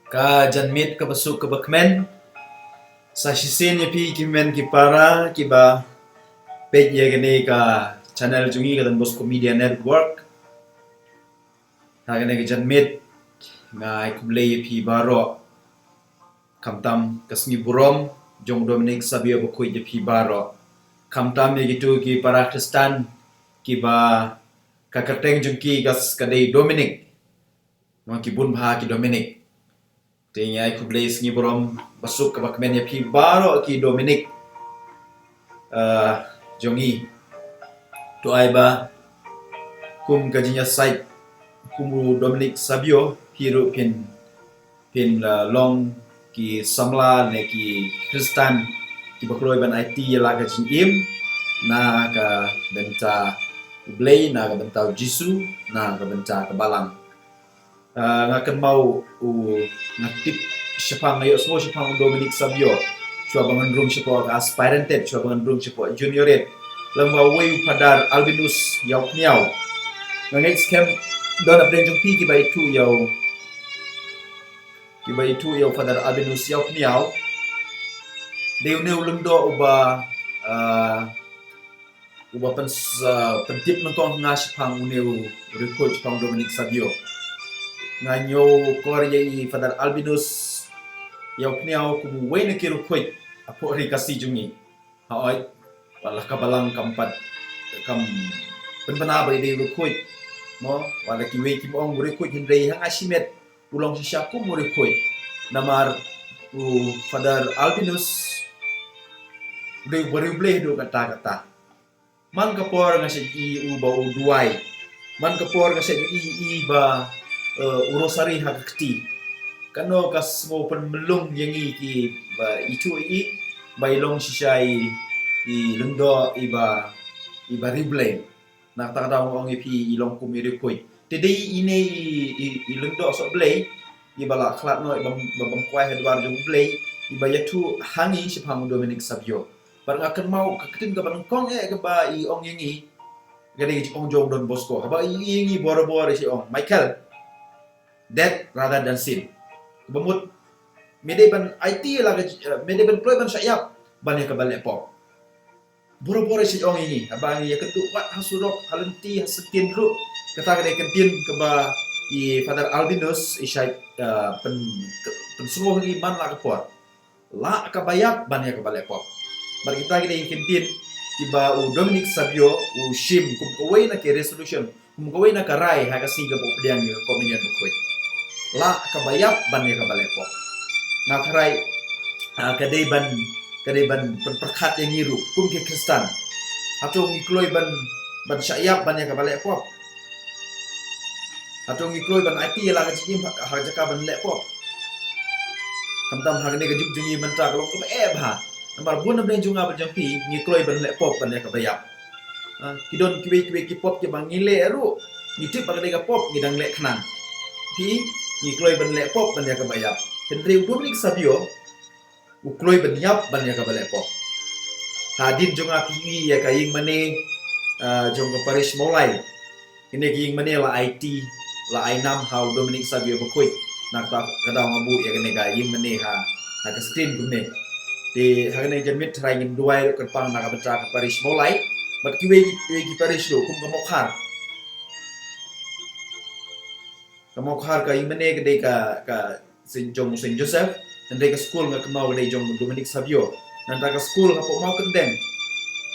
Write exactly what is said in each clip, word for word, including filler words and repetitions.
Ka janmiet kaba suk kaba kmen. Sa shisien ïa phi ki hynmen ki para kiba peit ïa kane ka channel jong ngi ka Don Bosco Media Network. Ha kane ka janmiet nga ai khublei ïa phi baroh. Khamtam ka sngi burom jong Dominic Savio bakhuid ïa phi baroh. Khamtam ïa kito ki para Khristan kiba ka kyrteng jong ki ka s-, ka dei Dominic. Mo, ki bun bha ki Dominic. Te ngi ai khublei sngi burom basuk kaba kmen ïa phi baroh ki Dominic, eh, jong ngi. To ai ba kum ka jingïasaid kum u Dominic Savio, phi ruh phin, phin, eh, long ki samla ne ki Khristan kiba kloi ban aiti ïa la ka jingim na ka bynta U Blei, na ka bynta U Jisu, na ka bynta ka Balang. Ah, nga kynmaw u, nga tip shaphang, nga ïohsngew shaphang u Dominic Savio shuwa ba ngan rung shapoh ka aspirantate, shuwa ba ngan rung shapoh juniorate, lem bad uwei u Father Albinus Ïawphniaw. Nga ngeit skhem don hapdeng jong phi kiba ithuh ïa u, kiba ithuh ïa u Father Albinus Ïawphniaw. Dei une u lyngdoh uba, ah, uba pyn-, ah, pyntip nyngkong ha nga shaphang une u riewkhuid shaphang Dominic Savio. Nga ñiewkor ïa i Father Albinus Ïawphniaw kum uwei na ki riewkhuid hapoh ri Khasi jong ngi. Hooid, wat la ka Balang kam pat, kam pynbna ba i dei u riewkhuid. Mo, wat la kiwei kim ong u riewkhuid, hynrei ha nga shimet u long shisha kum u riewkhuid. Namar u Father Albinus u dei u bariewblei haduh katta katta. Man ka por nga shait ïohi ïa u ba u duwai. Man ka por nga shait ïohi ïa i ba, eh, u rosary ha ka kti. Kano ka sngewpynmlung ïa ngi ki ba ithuh i ba i long shisha i, i lyngdoh i ba, i ba riewblei. Na kata ka daw nga ong ïa phi i long kum i riewkhuid. Te dei ine i, i, i lyngdoh sohblei i ba la khlad noh i ba, ba bam kwai ha dwar jong U Blei i ba ïathuh ha ngi shaphang u Dominic Savio. Bad nga kynmaw ka ktien kaba nyngkong eh kaba i ong ïa ngi, ka dei ka jingong jong Don Bosco. Haba i ong ïa ngi borabor i ong, Michael, death rather than sin. Kaba mut me dei ban aiti la ka, eh, me dei ban kloi ban shah ïap ban ïa kaba leh pop. Borabor i ong ïa ngi, haba ngi ïakynduh wat ha surok, ha lynti, ha syngkien ruh. Kata ka dei ka ktien kaba i Father Albinus i shait, eh, pyn, pynsngew ha ngi man la ka por. Lah kaba ïap ban ïa kaba leh pop. Bad kita ki dei ki ktien kiba u Dominic Savio u shim kum kawei na ki resolution, kum kawei na ka rai ha ka sngi kaba u pdiang ïa ka Communion Bakhuid. Lah kaba ïap ban ïa kaba leh pop. Nga tharai, ah, ka dei ban, ka dei ban pyn-, pyrkhat ïa ngi ruh kum ki Khristan. Hato ngi kloi ban, ban shah ïap ban ïa kaba leh pop? Hato ngi kloi ban aiti ïa la ka jingim ha, ha jaka ban leh pop? Khamtam ha kane ka juk jong ngi mynta ka long kaba eh bha. Namar bun na bneng jong nga bad jong phi ngi kloi ban leh pop ban ïa kaba ïap. Ah, ki don kiwei kiwei ki pop kiba ngi leh ruh ngi tip ba ka dei ka pop, ngi dang leh khnang. Phi, ngi kloi ban leh pop ban ïa kaba ïap. Hynrei u Dominic Savio u kloi ban ïap ban ïa kaba leh pop. Hadien jong nga phi ïa ka ïing mane, ah, jong ka parish Mawlai. Kane ka ïing mane la aiti, la ai nam ha u Dominic Savio Bakhuid. Na kata ka daw nga buh ïa kane ka ïing mane ha, ha ka screen kumne. Te ha kane ka janmiet tharai ngin duwai ruh kyrpang na ka bynta ka parish Mawlai bad kiwei kiwei ki parish ruh kum ka Mawkhar. Ka Mawkhar ka ïing mane ka dei ka, ka Saint, jong Saint Joseph, hynrei ka skul nga kynmaw ka dei jong Dominic Savio. Nangta ka skul hapoh Mawkyndeng.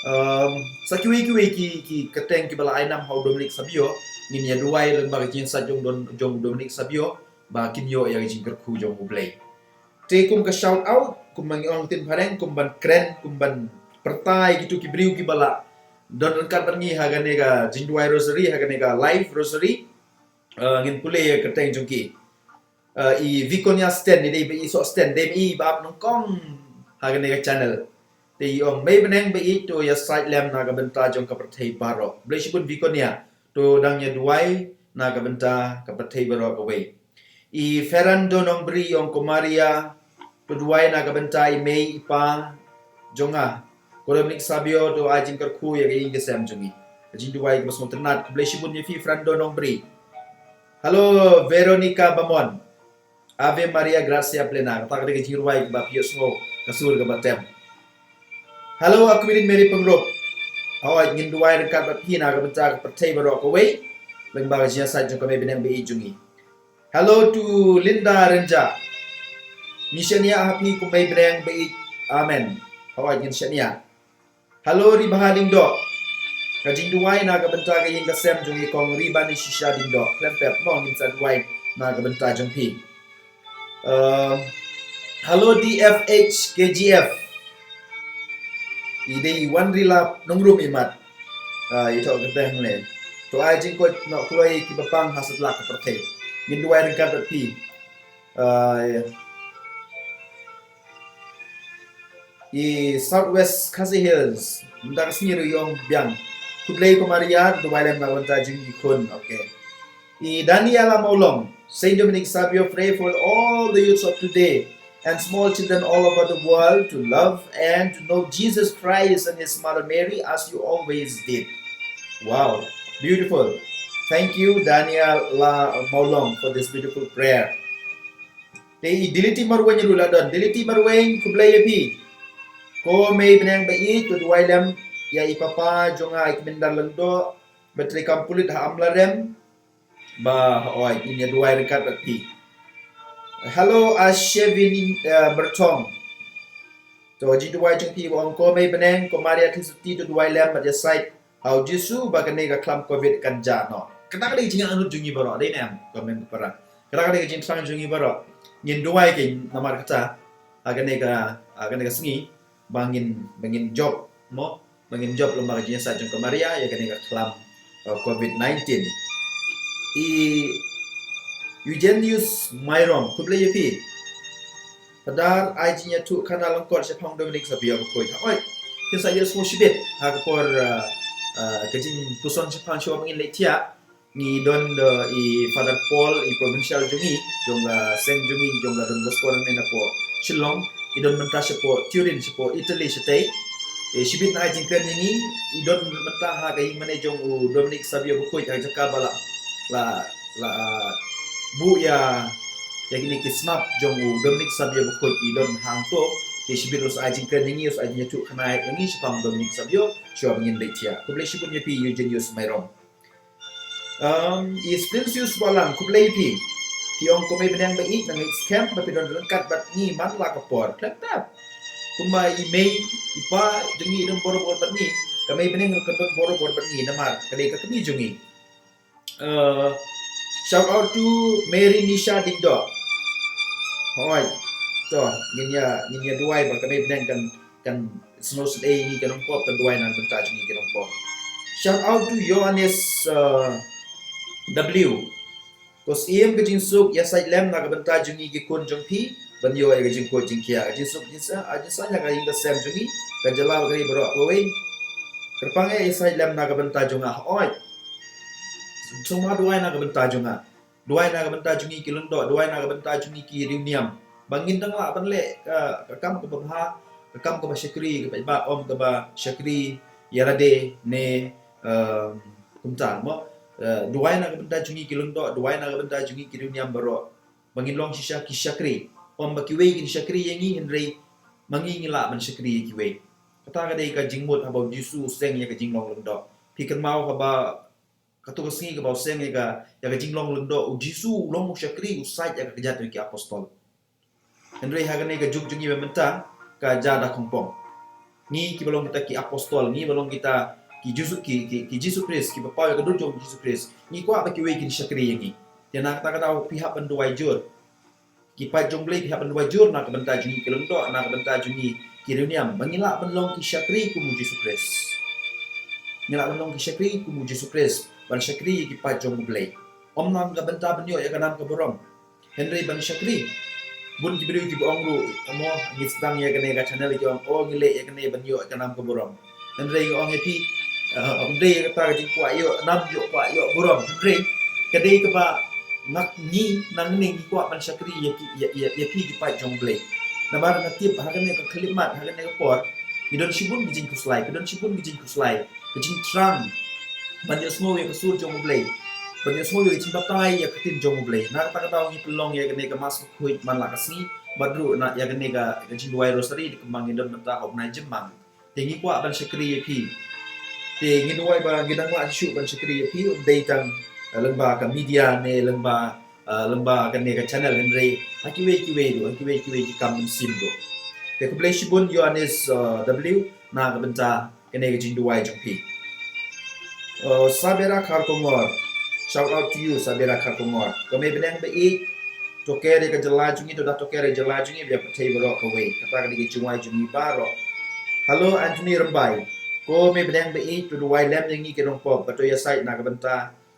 Ehm, sa kiwei kiwei ki, ki kyrteng kiba la ai nam ha u Dominic Savio, ngin ïa duwai lyngba ka jingïasaid jong Don, jong Dominic Savio ba kin ïoh ïa ka jingkyrkhu jong U Blei. Te kum ka shout out, kum ba ngi ong ktien phareng, kum ban kren, kum ban pyrta ïa kitu ki briew kiba la don ryngkat bad ngi ha kane ka jingduwai rosary, ha kane ka live rosary. Eh, ngin pule ïa ka kyrteng jong ki. Eh, i Viconia Sten, i dei ba i Soh Sten, dei ba i ba ap nyngkong ha kane ka channel. Te i ong, Mei bneng ba ïeit, to ïasaid lem na ka bynta jong ka pyrthei baroh. Blei shibun Viconia, to dang ïa duwai na ka bynta ka pyrthei baroh kawei. I Ferando Nongbri i ong, Ko Maria, to duwai na ka bynta i mei i pa jong nga. Ko Dominic Savio, to ai jingkyrkhu ïa ka ïing ka sem jong ngi. Ka jingduwai kaba sngewtynnat, khublei shibun ïa phi Ferando Nongbri. Hello Veronica Bamon. Ave Maria Gracia Plena. Kata ka dei ka jingduwai kaba phi ïohsngew ka sur kaba tem. Hello, a Queen Mary Pyngrope. Hooid, ngin duwai ryngkat bad phi na ka bynta ka pyrthei baroh kawei lyngba ka jingïasaid jong ka Mei bneng ba ïeit jong ngi. Hello to Linda Rynjah. Ngi shaniah ha phi ko Mei bneng ba ïeit. Amen. Hooid, ngin shaniah. Hello Ribha Diengdoh. Ka jingduwai na ka bynta ka ïing ka sem jong i kong Ribha Nishisha Diengdoh. Khlem pep mo, ngin sa duwai na ka bynta jong phi. Um, hello D F H K G F. I dei i Wanrila Nongrum i mat. Ah, i thoh kyrteng ne. To ai jingkoit noh kloi kiba pang ha satlak ka pyrthei. Ngin duwai ryngkat bad phi. Ah, i Southwest Khasi Hills. Mynta ka sngi ruh i ong biang. Khublei ko Maria, duwai lem na ka bynta jong i khun. Okay. I Daniela Mawlong, Saint Dominic Savio, pray for all the youths of today and small children all over the world to love and to know Jesus Christ and His Mother Mary as you always did. Wow, beautiful. Thank you, Daniela Mawlong, for this beautiful prayer. Te i Diliti Marwein ruh la don. Diliti Marwein, khublei ïa phi. Ko Mei bneng ba ïeit, to duwai lem ïa i papa jong nga i Kmindar Lyngdoh, ba trei kam pulit ha Amlarem. Ba, oi, ngin ïa duwai ryngkat bad phi. Hello, a Shevin, uh, Bertong. To, jingduwai jong phi ba ong ko Mei bneng, ko Maria Theisotti, to duwai lem bad ïasaid ha u Jisu ba kane ka khlam covid kan jah noh. Kata ka dei ka jingangnud jong ngi baroh, dei ne em, ko Mei para. Kata ka dei ka jingthrang jong ngi baroh. Ngin duwai kein namar kata, ha kane ka, ha kane ka sngi ba ngin, ba ngin jop, mo, ba ngin jop lyngba ka jingïasaid jong ka Maria ïa kane ka khlam, uh, covid nineteen. I Eugenius Myrom, khublei ïa phi. Phadar ai jingïathuh khana lyngkot shaphang Dominic Savio Bakhuid. Hooid, phin sa ïohsngew shibit ha ka por, ah, ah, ka jingpuson shaphang shuwa ba ngin leit thiah. Ngi don da i Father Paul, i provincial jong ngi, jong ka seng jong ngi, jong ka Don Bosco nangne napoh Shillong. I don mynta shapoh Turin, shapoh Italy shatei. Eh, shibit na ai jingkren ïa ngi, i don mynta ha ka ïingmane jong u Dominic Savio Bakhuid ha ka jaka ba la, la, la, ah, buh ïa, ïa kine ki snap jong u Dominic Savio Bakhuid i don hangto. Te shibit u sa ai jingkren ïa ngi, u sa ai jingïathuh khana ïa ngi shaphang Dominic Savio, shuwa ba ngin leit thiah. Khublei shibun ïa phi Eugenius Myrom. Um, i Splinsius Balang, khublei phi. Phi ong ko mei bneng ba ïeit, nga ngeit skhem ba phi don ryngkat bad ngi man la ka por. Khlem tep. Kumba i mei, i pa jong ngi i don borabor bad ngi, ka mei bneng ruh kan don borabor bad ngi namar ka dei ka kmie jong ngi. Uh, shout out to Mary Nisha Dikdok. Hooid. To, ngin ïa, ngin ïa duwai ba ka mei bneng kan, kan sngewsynei ïa ngi ki nongpop, kan duwai na ka bynta jong ngi ki nongpop. Shout out to Ïoannis, uh, W. Ko Syiem, ka jingsuk ïasaid lem na ka bynta jong ngi ki khun jong phi ban ïoh ïa ka jingkoit jingkhiah. Ka jingsuk jingsa, ah, jingsa ïa ka ïing ka sem jong ngi, ka jylla bad ka ri baroh kawei. Kyrpang eh ïasaid lem na ka bynta jong nga. Hooid. Sngewbha duwai na ka bynta jong nga. Duwai na ka bynta jong ngi ki lyngdoh, duwai na ka bynta jong ngi ki riewniam. Ba ngin dang lah ban leh ka, ka kam kaba bha, ka kam kaba shakri, ka paidbah, ym kaba shakri ïa lade ne, um, kumta, mo. Eh, duwai na ka bynta jong ngi ki lyngdoh, duwai na ka bynta jong ngi ki riewniam baroh. Ba ngin long shisha ki shakri. Ym ba kiwei kin shakri ïa ngi hynrei ma ngi ngi lah ban shakri ïa kiwei. Kata ka dei ka jingmut haba u Jisu u seng ïa ka jinglong lyngdoh. Phi kynmaw haba kato ka sngi kaba u seng ïa ka, ïa ka jinglong lyngdoh, u Jisu u long u shakri, u sait ïa ka kjat jong ki apostol. Hynrei ha kane ka juk jong ngi ba mynta ka ja da khongpong. Ngi kiba long kita ki apostol, ngi ba long kita ki Jisu, ki, ki, ki Jisu Khrist, kiba paw ïa ka dur jong Jisu Khrist. Ngi kwah ba kiwei kin shakri ïa ngi. Te na kata ka daw phi hap ban duwai jur. Ki paid jong Blei, phi hap ban duwai jur na ka bynta jong ngi ki lyngdoh, na ka bynta jong ngi ki riewniam. Ba ngi lah ban long ki shakri kum u Jisu Khrist. Ngi lah ban long ki shakri kum u Jisu Khrist. Ban shakri ïa ki paid jong u Blei. Ym na ka bynta ban ïoh ïa ka nam ka burom. Hynrei ban shakri. Bun ki briew kiba ong ruh, mo, ngi sdang ïa kane ka channel ki ong, oh, ngi leh ïa kane ban ïoh ïa ka nam ka burom. Hynrei nga ong ïa phi, eh, ym dei kata ka jingkwah ïoh nam, ïoh kwah ïoh burom. Hynrei ka dei kaba nga, ngi nangne ngi kwah ban shakri ïa ki, ïa, ïa, ïa phi ki paid jong Blei. Namar nga tip ha kane ka khyllipmat, ha kane ka por, ngi don shibun ki jingkhuslai, ki don shibun ki jingkhuslai, ki jingthrang ban ïohsngew ïa ka sur jong U Blei, ban ïohsngew ïa ka jingbatai ïa ka ktien jong U Blei. Na kata ka daw ngi pynlong ïa kane ka Mass Bakhuid man la ka sngi, bad ruh na ïa kane ka, ka jingduwai Rosary, kumba ngi don mynta ha u bnai Jymmang. Te ngi kwah ban shakri ïa phi. Te ngi duwai ba ngi dang lah shuh ban shakri ïa phi, ym dei tang, eh, lyngba ka media ne lyngba, eh, lyngba kane ka channel, hynrei ha kiwei kiwei ruh, ha kiwei kiwei ki kam mynsiem ruh. Te khublei shibun Ïoannis, eh, W na ka bynta kane ka jingduwai jong phi. Eh, Sabera Kharkongor. Shout out to you, Sabera Kharkongor. Ko mei bneng ba ïeit, to care ïa ka jylla jong ngi, to da to care ïa ka jylla jong ngi, ba ïa pyrthei baroh kawei. Kata ka dei ka jingduwai jong ngi baroh. Hello, Anthony Rymbai. Ko mei bneng ba ïeit, to duwai lem ïa ngi ki nongpop, ba to ïasaid na ka bynta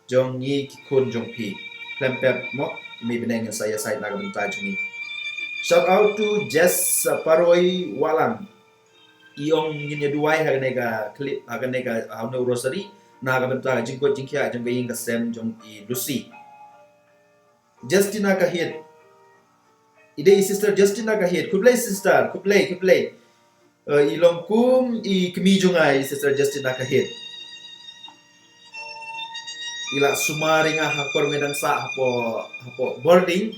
jong ngi ki khun jong phi. Khlem pep mo, mei bneng ngin sa ïasaid na ka bynta jong ngi. Shout out to Jess, uh, Paroi Walang. I ong ngin ïa duwai ha kane ka clip, ha kane ka, ha une u Rosary, na ka bynta ka jingkoit jingkhiah jong ka ïing ka sem jong i Lucy. Justina Kahit. I dei i Sister Justina Kahit. Khublei sister, khublei, khublei. Eh, i long kum i kmie jong nga i Sister Justina Kahit. I la sumar ïa nga ha ka por nga dang sah hapoh, hapoh boarding.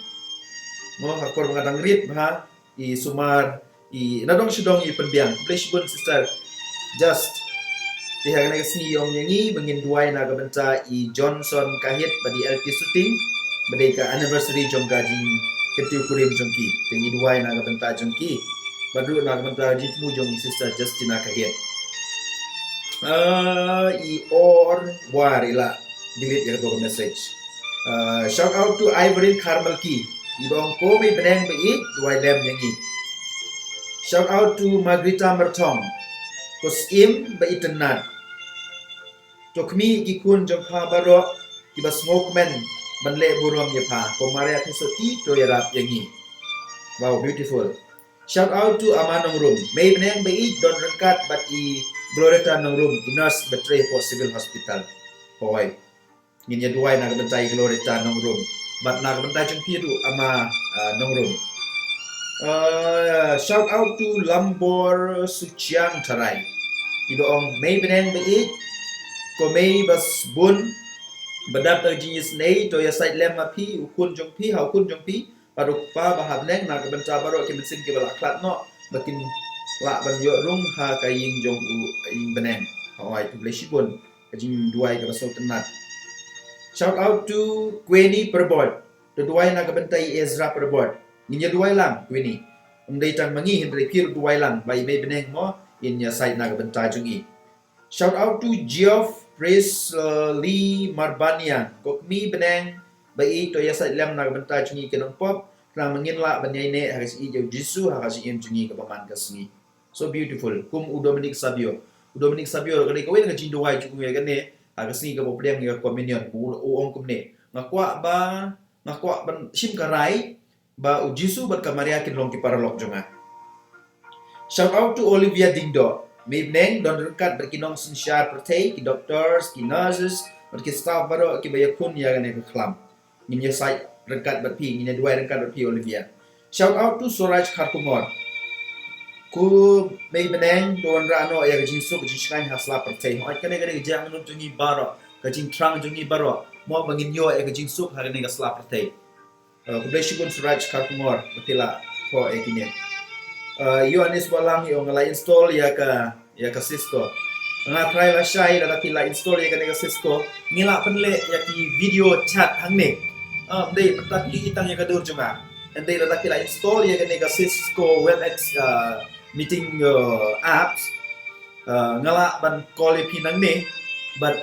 Mo, ha ka por nga dang rit bha. I sumar, i nadong shadong i pynbiang. Khublei shibun Sister Just. Te ha kane ka sngi i ong ïa ngi ba ngin duwai na ka bynta i Johnson Kahit ba dei L P Suting, ba dei ka anniversary jong ka jingkyntiew kurim jong ki. Te ngi duwai na ka bynta jong ki. Bad ruh na ka bynta ka jingthmu jong i Sister Justina Kahit. Ah, i Or War i la delete ïa kato ka message. Uh, shout out to Ivory Carmel Key. I ba ong ko mei bneng ba ïeit, duwai lem ïa ngi. Shout out to Margarita Marthong. Ko Syiem ba itynnad. To khmih ki khun jong pha baroh kiba sngewkmen ban leh burom ïa pha. Ko Maria Theisotti to ïarap ïa ngi. Wow, beautiful. Shout out to Ama Nongrum. Mei bneng ba ïeit don ryngkat bad i Gloretta Nongrum, i nurse ba trei hapoh Civil Hospital. Hooid. Ngin ïa duwai na ka bynta i Gloretta Nongrum. Bad na ka bynta jong phi ruh Ama, ah, Nongrum. Ah, shout out to Lambor Suchiang Tharai. I ba ong mei bneng ba ïeit. Ko mei ba sbun. Ba dap da ka jingïasnei to ïa sait lem ma phi, u khun jong phi, ha u khun jong phi. Bad u kpa ba ha bneng na ka bynta baroh ki mynsiem kiba la khlad noh. Ba kin lah ban ïoh rung ha ka ïing jong u ïing bneng. Hooid, khublei shibun. Ka jingduwai kaba sngewtynnat. Shout out to Queenie Pyrbot. To duwai na ka bynta i Ezra Pyrbot. Ngin ïa duwai lang, Queenie. Ym dei tang ma ngi hynrei phi ruh duwai lang. Ba i mei bneng mo, in ïa sait na ka bynta jong i. Shout out to Geoff Presley Marbaniang. Ko kmie bneng ba ïeit to ïa sait lem na ka bynta jong ngi ki nongpop. Khnang ba ngin lah ban ïaineh ha ka jingïeit jong u Jisu ha ka jingim jong ngi kaba man ka sngi. So beautiful. Kum u Dominic Savio. U Dominic Savio ruh ka dei kawei na ka jingduwai jong u ïa kane. Ha ka sngi kaba pdiang ïa ka communion. U, u ong kumne. Nga kwah ba, nga kwah ban shim ka rai ba u Jisu bad ka Maria kin long ki paralok jong nga. Shout out to Olivia Dingdo. Mei bneng don ryngkat bad ki nongsynshar pyrthei, ki doctors, ki nurses, bad ki staff baroh kiba ïakhun ïa kane ka khlam. Ngin ïa sait ryngkat bad phi, ngin ïa duwai ryngkat bad phi Olivia. Shout out to Suraj Kharkongor. Ko mei bneng to wanrah noh ïa ka jingsuk ka jingshngaiñ ha sla pyrthei. Hooid kane kane ka jingangnud jong ngi baroh, ka jingthrang jong ngi baroh. Mo ba ngin ïoh ïa ka jingsuk ha kane ka sla pyrthei. Uh, khublei shibun Suraj Kharkongor, ba phi la thoh ïa kine. Uh, Ioannis Balang ïa nga la install ïa ka, ïa ka Cisco. Nga try lashai lada phi la install ïa kane ka Cisco. Ngi la pynleh ïa ki video chat hangne. Uh, ym dei pat phi i tang ïa ka dur jong nga. Ym dei lada phi la install ïa kane ka Cisco WebEx, uh, meeting, uh, apps. Uh, nga lah ban call ïa phi nangne, but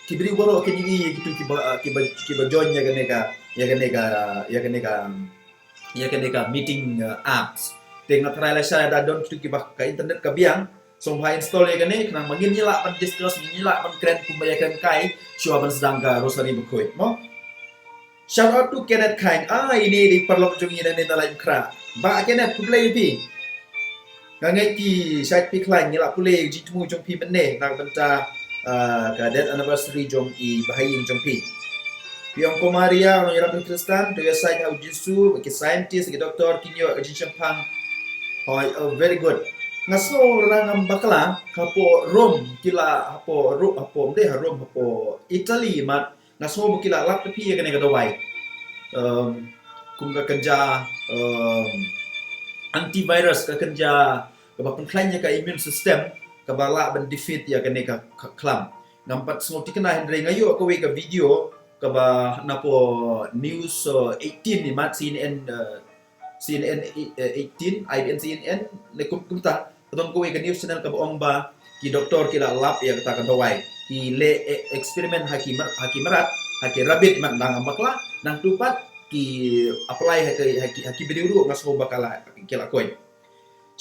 ki briew baroh kin ïohi ïa kitu kiba, uh, kiba, kiba join ïa kane ka, ïa kane ka, ïa kane ka, ïa kane ka meeting, uh, apps. Te nga try lashai lada don kitu kiba ka internet ka biang, sngewbha install ïa kane, khnang ba ngin ïa lah ban discuss, ngin ïa lah ban kren kumba ïakren kai, shuwa ban sdang ka Rosary Bakhuid mo. Shout out to Kenneth Khaing. Ah, ine dei paralok jong ngi nangne na Laitumkhrah. Bah Kenneth, khublei ïa phi. Nga ngeit ki shait phi khlaiñ, ngi la pule ïa ka jingthmu jong phi mynne na ka bynta, ah, ka death anniversary jong i bahaïing jong phi. Phi ong ko Maria, nongïarap Khristan, to ïa sait ha u Jisu, ki scientist, ki doctor, kin ïoh ka jingshemphang. Hooid, oh, very good. Nga sngew lada ngam bakla, hapoh Rome, ki la hapoh Ro-, hapoh, ym dei ha Rome, hapoh Italy, mat, nga sngew ba ki la lap ïa phi ïa kane ka dawai. Um, kum ka kynja, um, antivirus, ka kynja kaba pynkhlaiñ ïa ka immune system, kaba lah ban defeat ïa kane ka, ka khlam. Ngam pat sngew thikna hynrei nga ïoh kawei ka video kaba napoh News, uh, eighteen ni mat, C N N, uh, C N N, eh, eighteen, I B N C N N, ne kum, kumta, ka don kawei ka news channel kaba ong ba ki doktor ki la lap ïa kata ka dawai. Ki leh, eh, experiment ha ki mar-, ha ki mrad, ha ki rabbit mat, nang bakla, nangtu pat ki apply ha ki, ha ki, ha ki briew ruh, nga sngew ba ka la, ki la koit.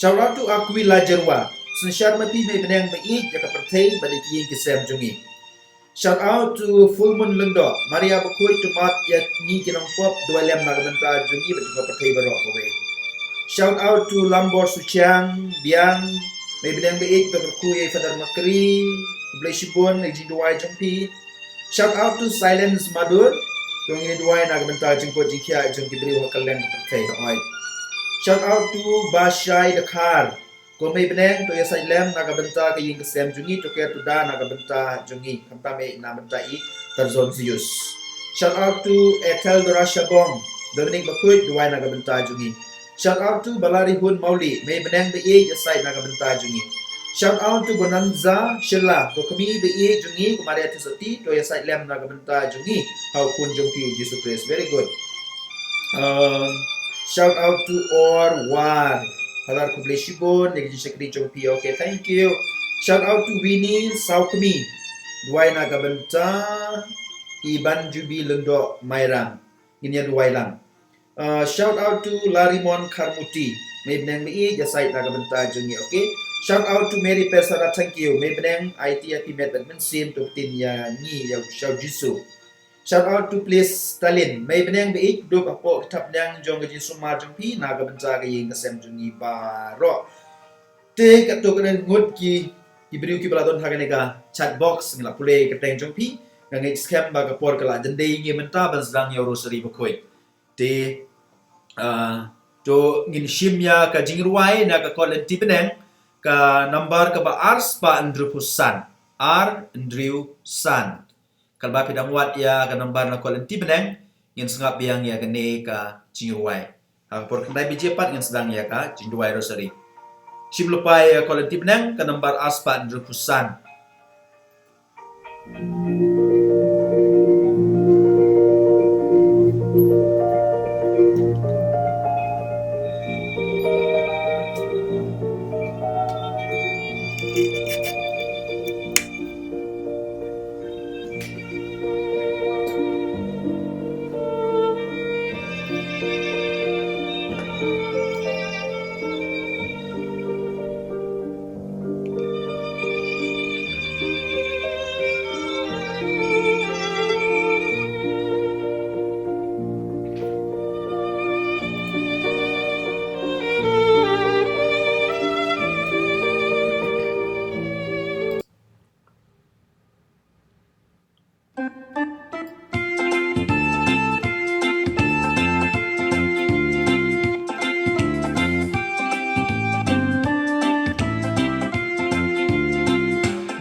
Shout out to Aquila Jerwa. Synshar ma phi mei bneng ba ïeit ïa ka pyrthei bad ïa ki ïing ki sem jong ngi. Shout out to Full Moon Lyngdoh. Maria Bakhuid to map ïa ngi ki nongpop, duwai lem na ka bynta jong ngi bad jong ka pyrthei baroh kawei. Shout out to Lambor Suchiang Biang. Mei bneng ba ïeit, to kyrkhu ïa Father Makri. Khublei shibun ïa ka jingduwai jong phi. Shout out to Silence Madur. To ngin duwai na ka bynta jingkhuid jingkhiah jong ki briew ha kylleng ka pyrthei. Shout out to Bashai Dkhar. Ko mei bneng, to ïa sait lem na ka bynta ka ïing ka sem jong ngi, to ker to da na ka bynta jong ngi, khamtam eh na bynta i Tarzon Zeus. Shout out to Ethel Dora Shabong, Dominic Bakhuid, duwai na ka bynta jong ngi. Shout out to Balarihun Mauli, mei bneng ba ïeit, ïa sait na ka bynta jong ngi. Shout out to Bonanza Shella, ko kmie ba ïeit jong ngi, ko Maria Theisotti, to ïa sait lem na ka bynta jong ngi, ha u khun jong phi u Jisu Khrist. Very good. Um, shout out to Or War. Father, khublei shibun ïa ka jingshakri jong phi. Okay, thank you. Shout out to Winnie Saukmi. Duwai na ka bynta i Banjubi Lyngdoh Mairang. Ngin ïa duwai lang. Uh, shout out to Larimon Kharmuti. Mei bneng ba ïeit, ïa sait na ka bynta jong ngi. Okay. Shout out to Mary Pesara. Thank you. Mei bneng, aiti ïa phi met bad mynsiem, to ktien ïa ngi ïa u Jisu. Shout out to Place Stalin. Mei bneng ba ïeit, dup hapoh ka thapniang jong ka jingsumar jong phi na ka bynta ka ïing ka sem jong ngi baroh. Te katto katne ngut ki, ki briew kiba la don ha kane ka chat box, ngi la pule ka teng jong phi. Nga ngeit skhem ba ka por ka la jan dei ïa ngi mynta ban sdang ïa u rosary bakhuid. Te, ah, to ngin shim ïa ka jingrwai na ka kot lynti bneng, ka nambar kaba ar spah hynriewphew san, ar hynriewsan. Katba phi dang wad ïa ka nambar na kot lynti bneng, ngin sngap biang ïa kane ka jingrwai. Ha ka por khyndai baje pat ngin sdang ïa ka jingduwai rosary. Shim lypa ïa ka kot lynti bneng, ka nambar ar spah hynriewphew san.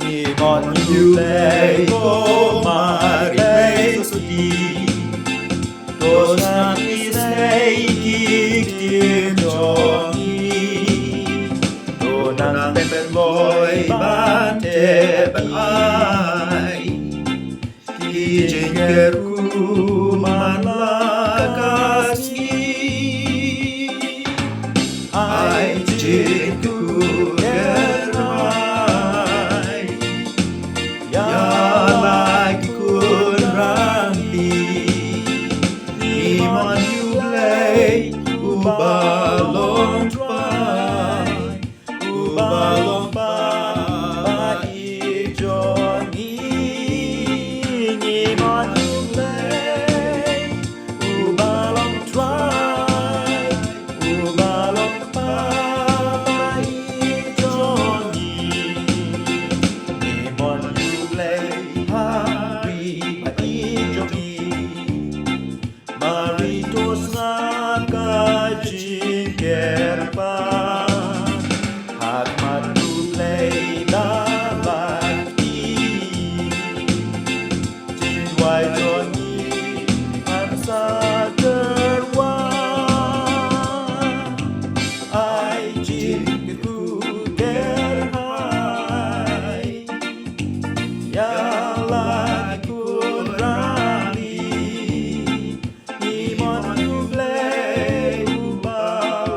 Ngi mon ïa u Blei ko Mari Blei suti. To sngap ïa ki ktien jong ngi. To nang pynlong ban teh ban ai ki jingker kum man la ka sngi. Ai jingkyrkhu kyrhai ïa la ki khun ramli. Ngi mon ïa u Blei uba long trai, uba long Baba ïeit jong ngi. Ngi mon ïa u Blei uba long trai, uba long Baba ïeit jong ngi. Ngi mon ïa u Blei Mari Baba ïeit jong ngi. Mari to sngap ka jingkyrpad ha khmat u Blei da la kti. Jingduwai jong ngi ngam sa tyrwa. Ai jingkyrkhu kyrhai ïa la ki khun ramli. Ngi mon ïa u Blei uba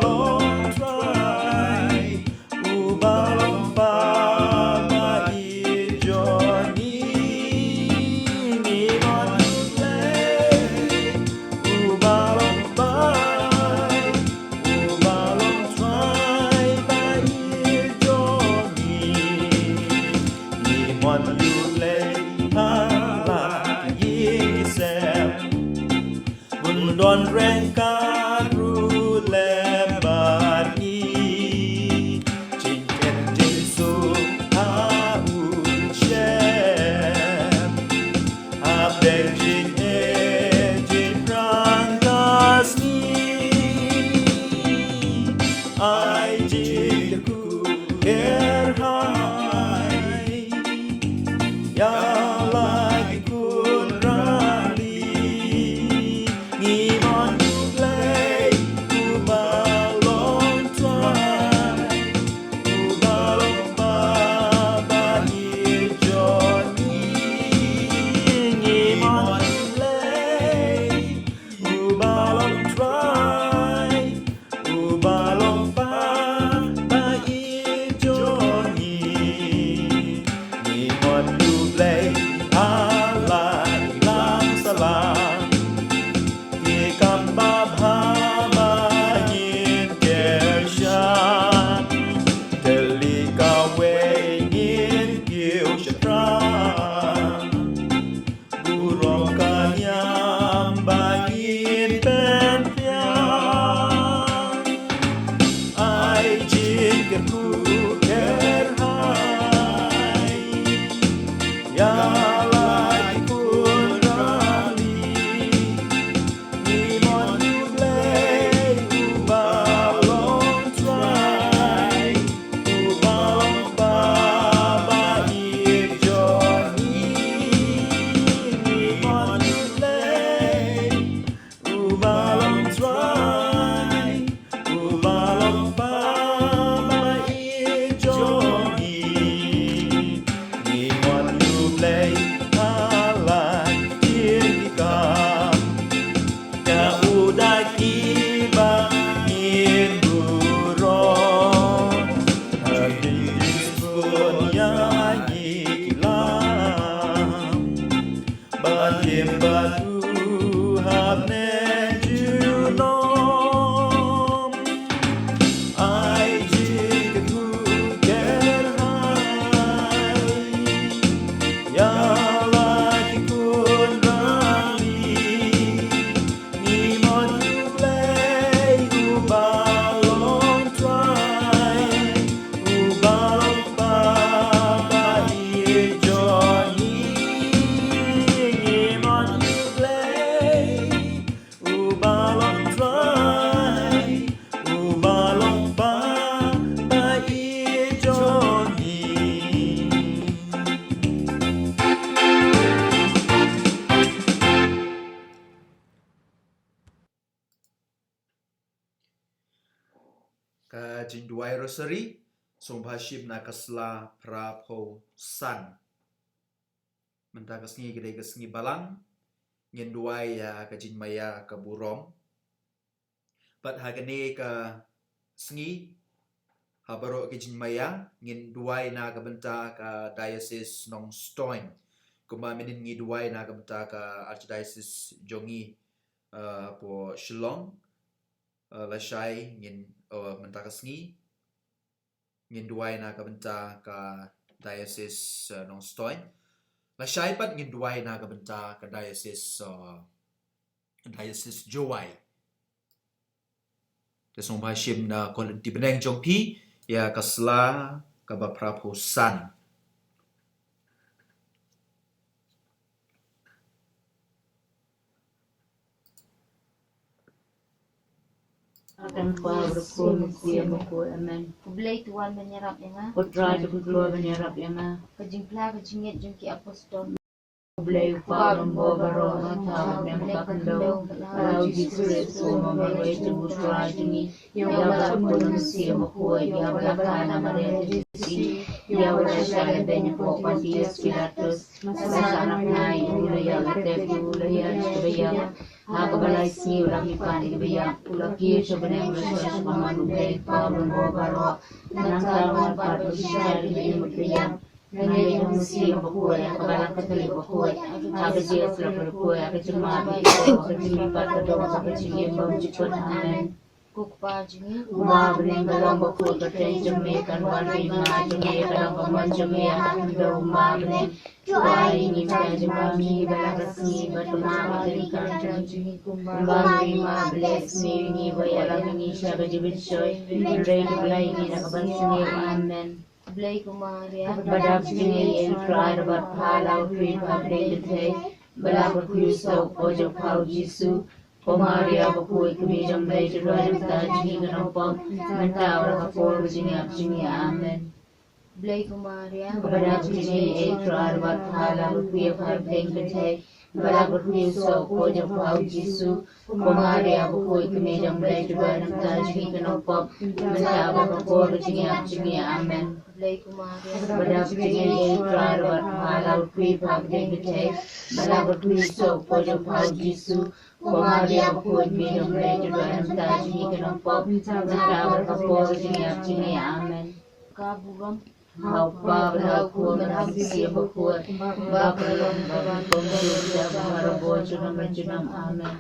long trai, uba long Baba ïeit jong ngi. Ngi mon ïa u Blei uba long Baba, uba long trai ba ïeit jong ngi. Ngi mon ïa u Blei ha la ki ïing ki sem. Bun don ryngkat ruh lem bad ngi. Jingkyrkhu ha u Shem. Hapdeng jingeh jingpyrshang ka sngi. Ai jingkyrkhu kyrhai ïa la ki khun ramli. Ngi mon ïa u Blei Kyrkhu kyrhai ïa la ki khun rangli. Ngi mon ïa U Blei uba long Trai, uba long Baba ïeit jong ngi. Ngi mon ïa U Blei uba long Trai, uba long Baba ïeit jong ngi. Ngi mon ïa U Blei ha la ki kam, ïa u da kiba ngin burom. Hadien ba ïa ngi ki lam, ban im bad u ha bneng junom. Ai jingkyrkhu kyrhai ïa la ki khun rangli. Ngi mon ïa U Blei uba long Trai, uba long Baba ïeit jong ngi. Ngi mon ïa U Blei uba long Trai, uba long Baba ïeit jong ngi. Ka jingduwai Rosary, sngewbha shim na ka sla phra phew san. Mynta ka sngi ka dei ka sngi Balang, ngin duwai ïa ka jingmaïa ka burom. Bad ha kane ka sngi, ha baroh ka jingmaïa, ngin duwai na ka bynta ka Diocese Nongstoiñ. Kumba mynnin ngi duwai na ka bynta ka Archdiocese jong ngi, eh, hapoh Shillong, eh, lashai ngin, eh, mynta ka sngi ngin duwai na ka bynta ka Diocese, eh, Nongstoiñ. Lashai pat ngin duwai na ka bynta ka Diocese, eh, Diocese Jowai. Te sngewbha shim na ka lynti bneng jong phi ïa ka sla kaba phra phew san. Kyrteng U Kpa, bad U Khun, bad U Mynsiem Bakhuid. Amen. U Blei u wan ban ïarap ïa nga. U Trai u dei ban ïarap ïa nga. Ka jingphla ka jingngeit jong ki apostol. U Blei u Kpa u donbor baroh, nangta ha bneng ka khyndew, ha U Jisu Khrist u marwei jong U Trai jong ngi, ïa U Blei U Khun, U Mynsiem Bakhuid, ïa u la kha na Maria Joseph, ïa u la shah lehbeiñ hapoh Pontius Pilatus, la sahnarphna ïa u, la ïap, la tep, u la ïaid sha kaba ïap, ha kaba lai sngi u la mihpat na kiba ïap, u la kiew sha bneng, u la shong sha ka mon U Blei u Kpa u donbor baroh, nangta un wan pat ban pynshai ïa kiba im bad kiba ïap. Nangta u Mynsiem Bakhuid, ha ka Balang Katholik bakhuid, ha ka jingïasyllok bakhuid, ha ka jingmap ïa ki, ha ka jingmihpat ka dong, ha ka jingim bymjukut. Amen. Ko Kpa jong ngi uba ha bneng, ka long bakhuid, ka kyrteng jong me kan wan, ka hima jong me ka long, ka mon jong me ha khyndew kumba ha bneng. Pynshai ïa ngi mynta ka jingbam jong ngi ha kane ka sngi, bad pynmap ïa ka jingkam jong ngi kumba ha bneng. Pynmap ïa ngi, sniew ïa ngi, wat ïalam ïa ngi sha ka jingpynshoi, hynrei to pyllait ïa ngi na ka bad sniew. Amen. Khublei ko Maria. Kaba dap jingïeit ïa U Trai, U Kpa la u kyrkhu ha pdeng kynthei, ba la kyrkhu soh u kpoh jong u Kpa U Jisu. Ko Maria bakhuid, ka kmie jong U Blei, to duwai na ka bynta jong ngi ki nongpop, mynta bad ha ka por ka jingïap jong ngi. Amen. Khublei ko Maria. Kaba dap jingïeit ïa U Trai, U Kpa la u kyrkhu ha pdeng kynthei, ba la kyrkhu soh u kpoh jong u Kpa U Jisu. Ko Maria bakhuid, ka kmie jong U Blei, to duwai na ka bynta jong ngi ki nongpop, mynta bad ha ka por ka jingïap jong ngi. Amen. Khublei ko Maria. Kaba dap jingïeit ïa U Trai, U Kpa la u kyrkhu ha pdeng kynthei, ba la kyrkhu soh u kpoh jong u Kpa U Jisu. Ko Maria bakhuid, ka kmie jong U Blei, to duwai na ka bynta jong ngi ki nongpop, mynta bad ha ka por ka jingïap jong ngi. Amen. Ka burom ha U Kpa bad ha U Khun bad ha U Mynsiem Bakhuid, kumba ka long, kumba ka long, kumba ka long, kumba ka long, junom junom. Amen.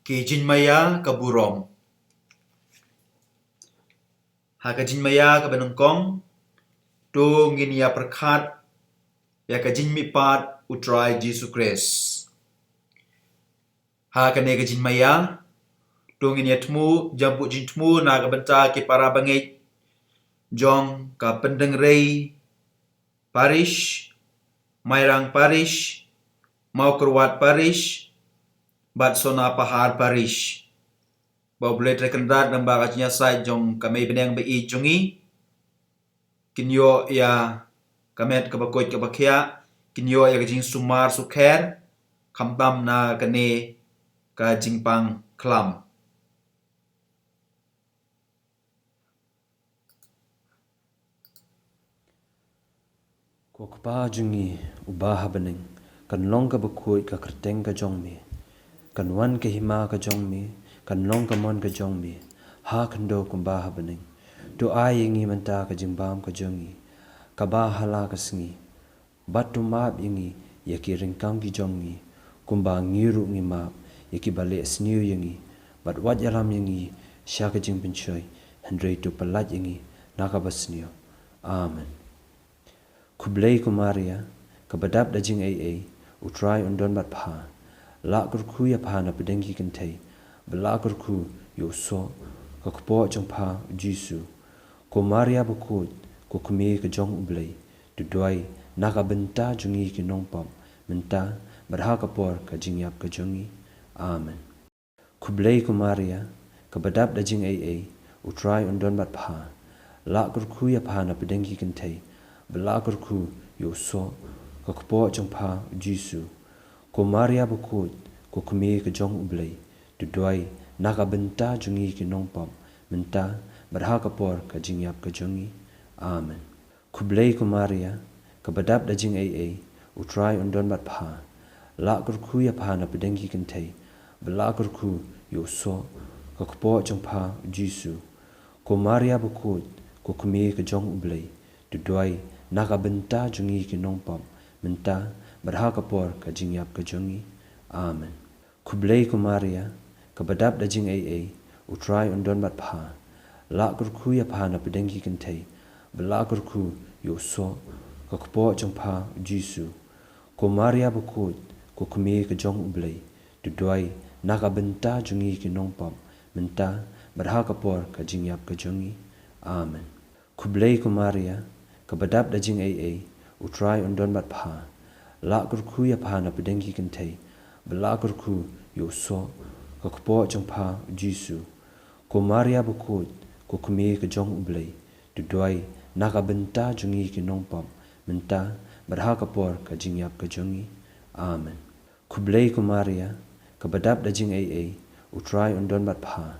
Ki jingmaïa ka burom. Ha ka jingmaïa kaba nyngkong, to ngin ïa pyrkhat ïa ka jingmihpat U Trai Jisu Khrist. Ha kane ka jingmaïa, to ngin ïa thmu, jingpyut jingthmu na ka bynta ki para bangeit jong ka Pyndengrei Parish, Mairang Parish, Mawkyrwat Parish, bad Sonapahar Parish. Ba U Blei Trai Kynrad lyngba ka jingïasaid jong ka Mei Bneng ba ïeit jong ngi, kin ïoh ïa ka met kaba koit kaba khiah, kin ïoh ïa ka jingsumar sukher, khamtam na kane ka jingpang khlam. Ko Kpa jong ngi uba ha bneng, kan long kaba khuid ka kyrteng ka jong me, kan wan ka hima ka jong me, kan long ka mon ka jong me, ha khyndew kumba ha bneng. To ai ïa ngi mynta ka jingbam ka jong ngi kaba ha la ka sngi. Bad to map ïa ngi ïa ki ryngkang ki jong ngi, kumba ngi ruh ngi map ïa kiba leh sniew ïa ngi. Bad wat ïalam ïa ngi sha ka jingpynshoi, hynrei to pyllait ïa ngi na kaba sniew. Amen. Khublei ko Maria, kaba dap da jingaiei, U Trai un don bad pha. Lah kyrkhu ïa pha na pdeng ki kynthei, bad lah kyrkhu ïa u soh ka kpoh jong pha U Jisu. Ko Maria bakhuid, ko kmie ka jong U Blei, to duwai na ka bynta jong ngi ki nongpop, mynta bad ha ka por ka jingïap ka jong ngi. Amen. Khublei ko Maria, kaba dap da jingaiei, U Trai un don bad pha. Lah kyrkhu ïa pha na pdeng ki kynthei, bad lah kyrkhu ïa u soh ka kpoh jong pha U Jisu. Ko Maria bakhuid, ko kmie ka jong U Blei, to duwai na ka bynta jong ngi ki nongpop, mynta bad ha ka por ka jingïap ka jong ngi. Amen. Khublei ko Maria, kaba dap da jingaiei, U Trai un don bad pha. Lah kyrkhu ïa pha na pdeng ki kynthei, bad lah kyrkhu ïa u soh ka kpoh jong pha U Jisu. Ko Maria bakhuid, ko kmie ka jong U Blei, to duwai na ka bynta jong ngi ki nongpop, mynta bad ha ka por ka jingïap ka jong ngi. Amen. Khublei ko Maria, kaba dap da jingaiei, U Trai un don bad pha. Lah kyrkhu ïa pha na pdeng ki kynthei, bad lah kyrkhu ïa u soh ka kpoh jong pha U Jisu. Ko Maria bakhuid, ko kmie ka jong U Blei, to duwai na ka bynta jong ngi ki nongpop, mynta bad ha ka por ka jingïap ka jong ngi. Amen. Khublei ko Maria, kaba dap da jingaiei, U Trai un don bad pha. Lah kyrkhu ïa pha na pdeng ki kynthei, bad lah kyrkhu ïa u soh ka kpoh jong pha U Jisu. Ko Maria bakhuid, ko kmie ka jong U Blei, to duwai na ka bynta jong ngi ki nongpop, mynta bad ha ka por ka jingïap ka jong ngi. Amen. Khublei ko Maria, kaba dap da jingaiei, U Trai un don bad pha.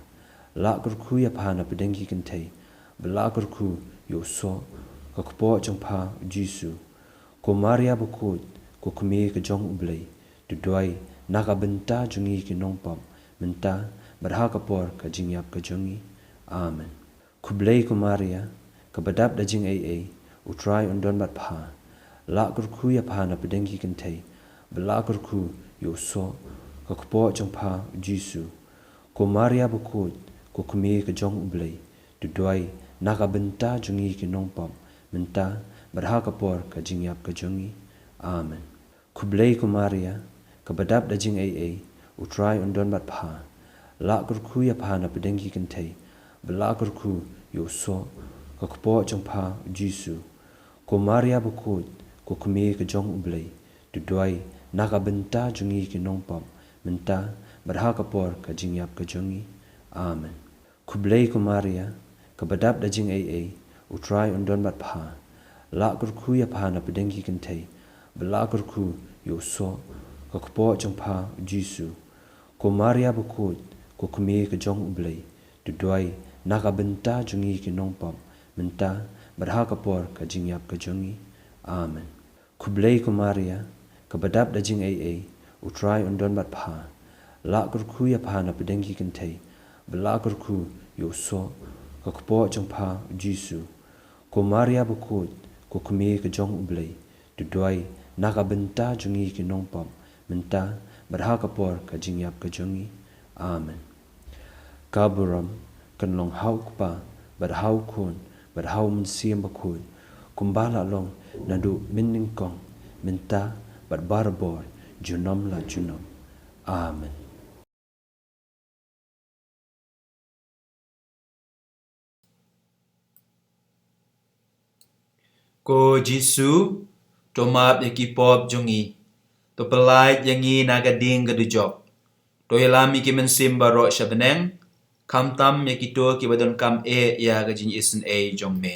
Lah kyrkhu ïa pha na pdeng ki kynthei, bad lah kyrkhu ïa u soh ka kpoh jong pha U Jisu. Ko Maria bakhuid, ko kmie ka jong U Blei, to duwai na ka bynta jong ngi ki nongpop, mynta bad ha ka por ka jingïap ka jong ngi. Amen. Khublei ko Maria, kaba dap da jingaiei, U Trai un don bad pha. Lah kyrkhu ïa pha na pdeng ki kynthei, bad lah kyrkhu ïa u soh ka kpoh jong pha U Jisu. Ko Maria bakhuid, ko kmie ka jong U Blei, to duwai na ka bynta jong ngi ki nongpop, mynta bad ha ka por ka jingïap ka jong ngi. Amen. Khublei ko Maria, kaba dap da jingaiei, U Trai un don bad pha. Lah kyrkhu ïa pha na pdeng ki kynthei, bad lah kyrkhu ïa u soh ka kpoh jong pha U Jisu. Ko Maria bakhuid, ko kmie ka jong U Blei, to duwai na ka bynta jong ngi ki nongpop, mynta bad ha ka por ka jingïap ka jong ngi. Amen. Khublei ko Maria, kaba dap da jingaiei, U Trai un don bad pha. Lah kyrkhu ïa pha na pdeng ki kynthei, bad lah kyrkhu ïa u soh ka kpoh jong pha U Jisu. Ko Maria bakhuid, ko kmie ka jong U Blei, to duwai na ka bynta jong ngi ki nongpop, mynta bad ha ka por ka jingïap ka jong ngi. Amen. Khublei ko Maria, kaba dap da jingaiei, U Trai un don bad pha. Lah kyrkhu ïa pha na pdeng ki kynthei, bad lah kyrkhu ïa u soh ka kpoh jong pha U Jisu. Ko Maria bakhuid, ko kmie ka jong U Blei, to duwai na ka bynta jong ngi ki nongpop, mynta bad ha ka por ka jingïap ka jong ngi. Amen. Ka burom kan long ha u Kpa, bad ha u Khun, bad ha u Mynsiem Bakhuid, kumba la long naduh mynnyngkong, mynta, bad barabor, junom la junom. Amen. Ko Jisu, to map ïa ki pop jong ngi, to pyllait ïa ngi na ka ding ka dujok, to ïalam ïa ki mynsiem baroh sha bneng, khamtam ïa kito kiba donkam eh ïa ka jingisynei jong me.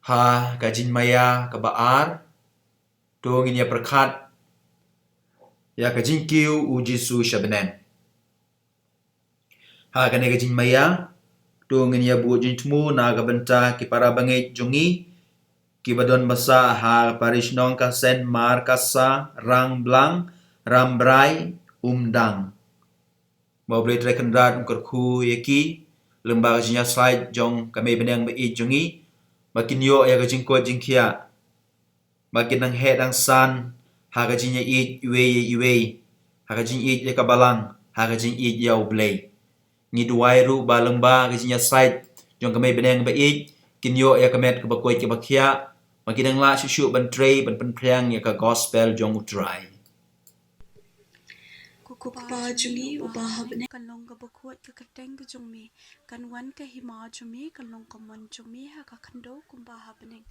Ha ka jingmaïa kaba ar, to ngin ïa pyrkhat ïa ka jingkiew u Jisu sha bneng. Ha kane ka jingmaïa, to ngin ïa buh jingthmu na ka bynta ki para bangeit jong ngi kiba don basa ha parish Nongkasen, Markasa, Rangblang, Rambrai, Umdang. Ba U Blei Trai Kynrad un kyrkhu ïa ki lyngba ka jingïasaid jong ka Mei bneng ba ïeit jong ngi, ba kin ïoh ïa ka jingkoit jingkhiah, ba kin dang heh dang san ha ka jingïaieit iwei ïa iwei, ha ka jingïeit ïa ka Balang, ha ka jingïeit ïa U Blei. Ngi duwai ruh ba lyngba ka jingïasaid jong ka Mei bneng ba ïeit, kin ïoh ïa ka met kaba koit kaba khiah, ba kin dang lah shuh shuh ban trei ban pynphriang ïa ka gospel jong U Trai. Ko Kpa jong ngi uba ha bneng, kan long kaba khuid ka kyrteng ka jong me, kan wan ka hima jong me, kan long ka mon jong me ha ka khyndew kumba ha bneng.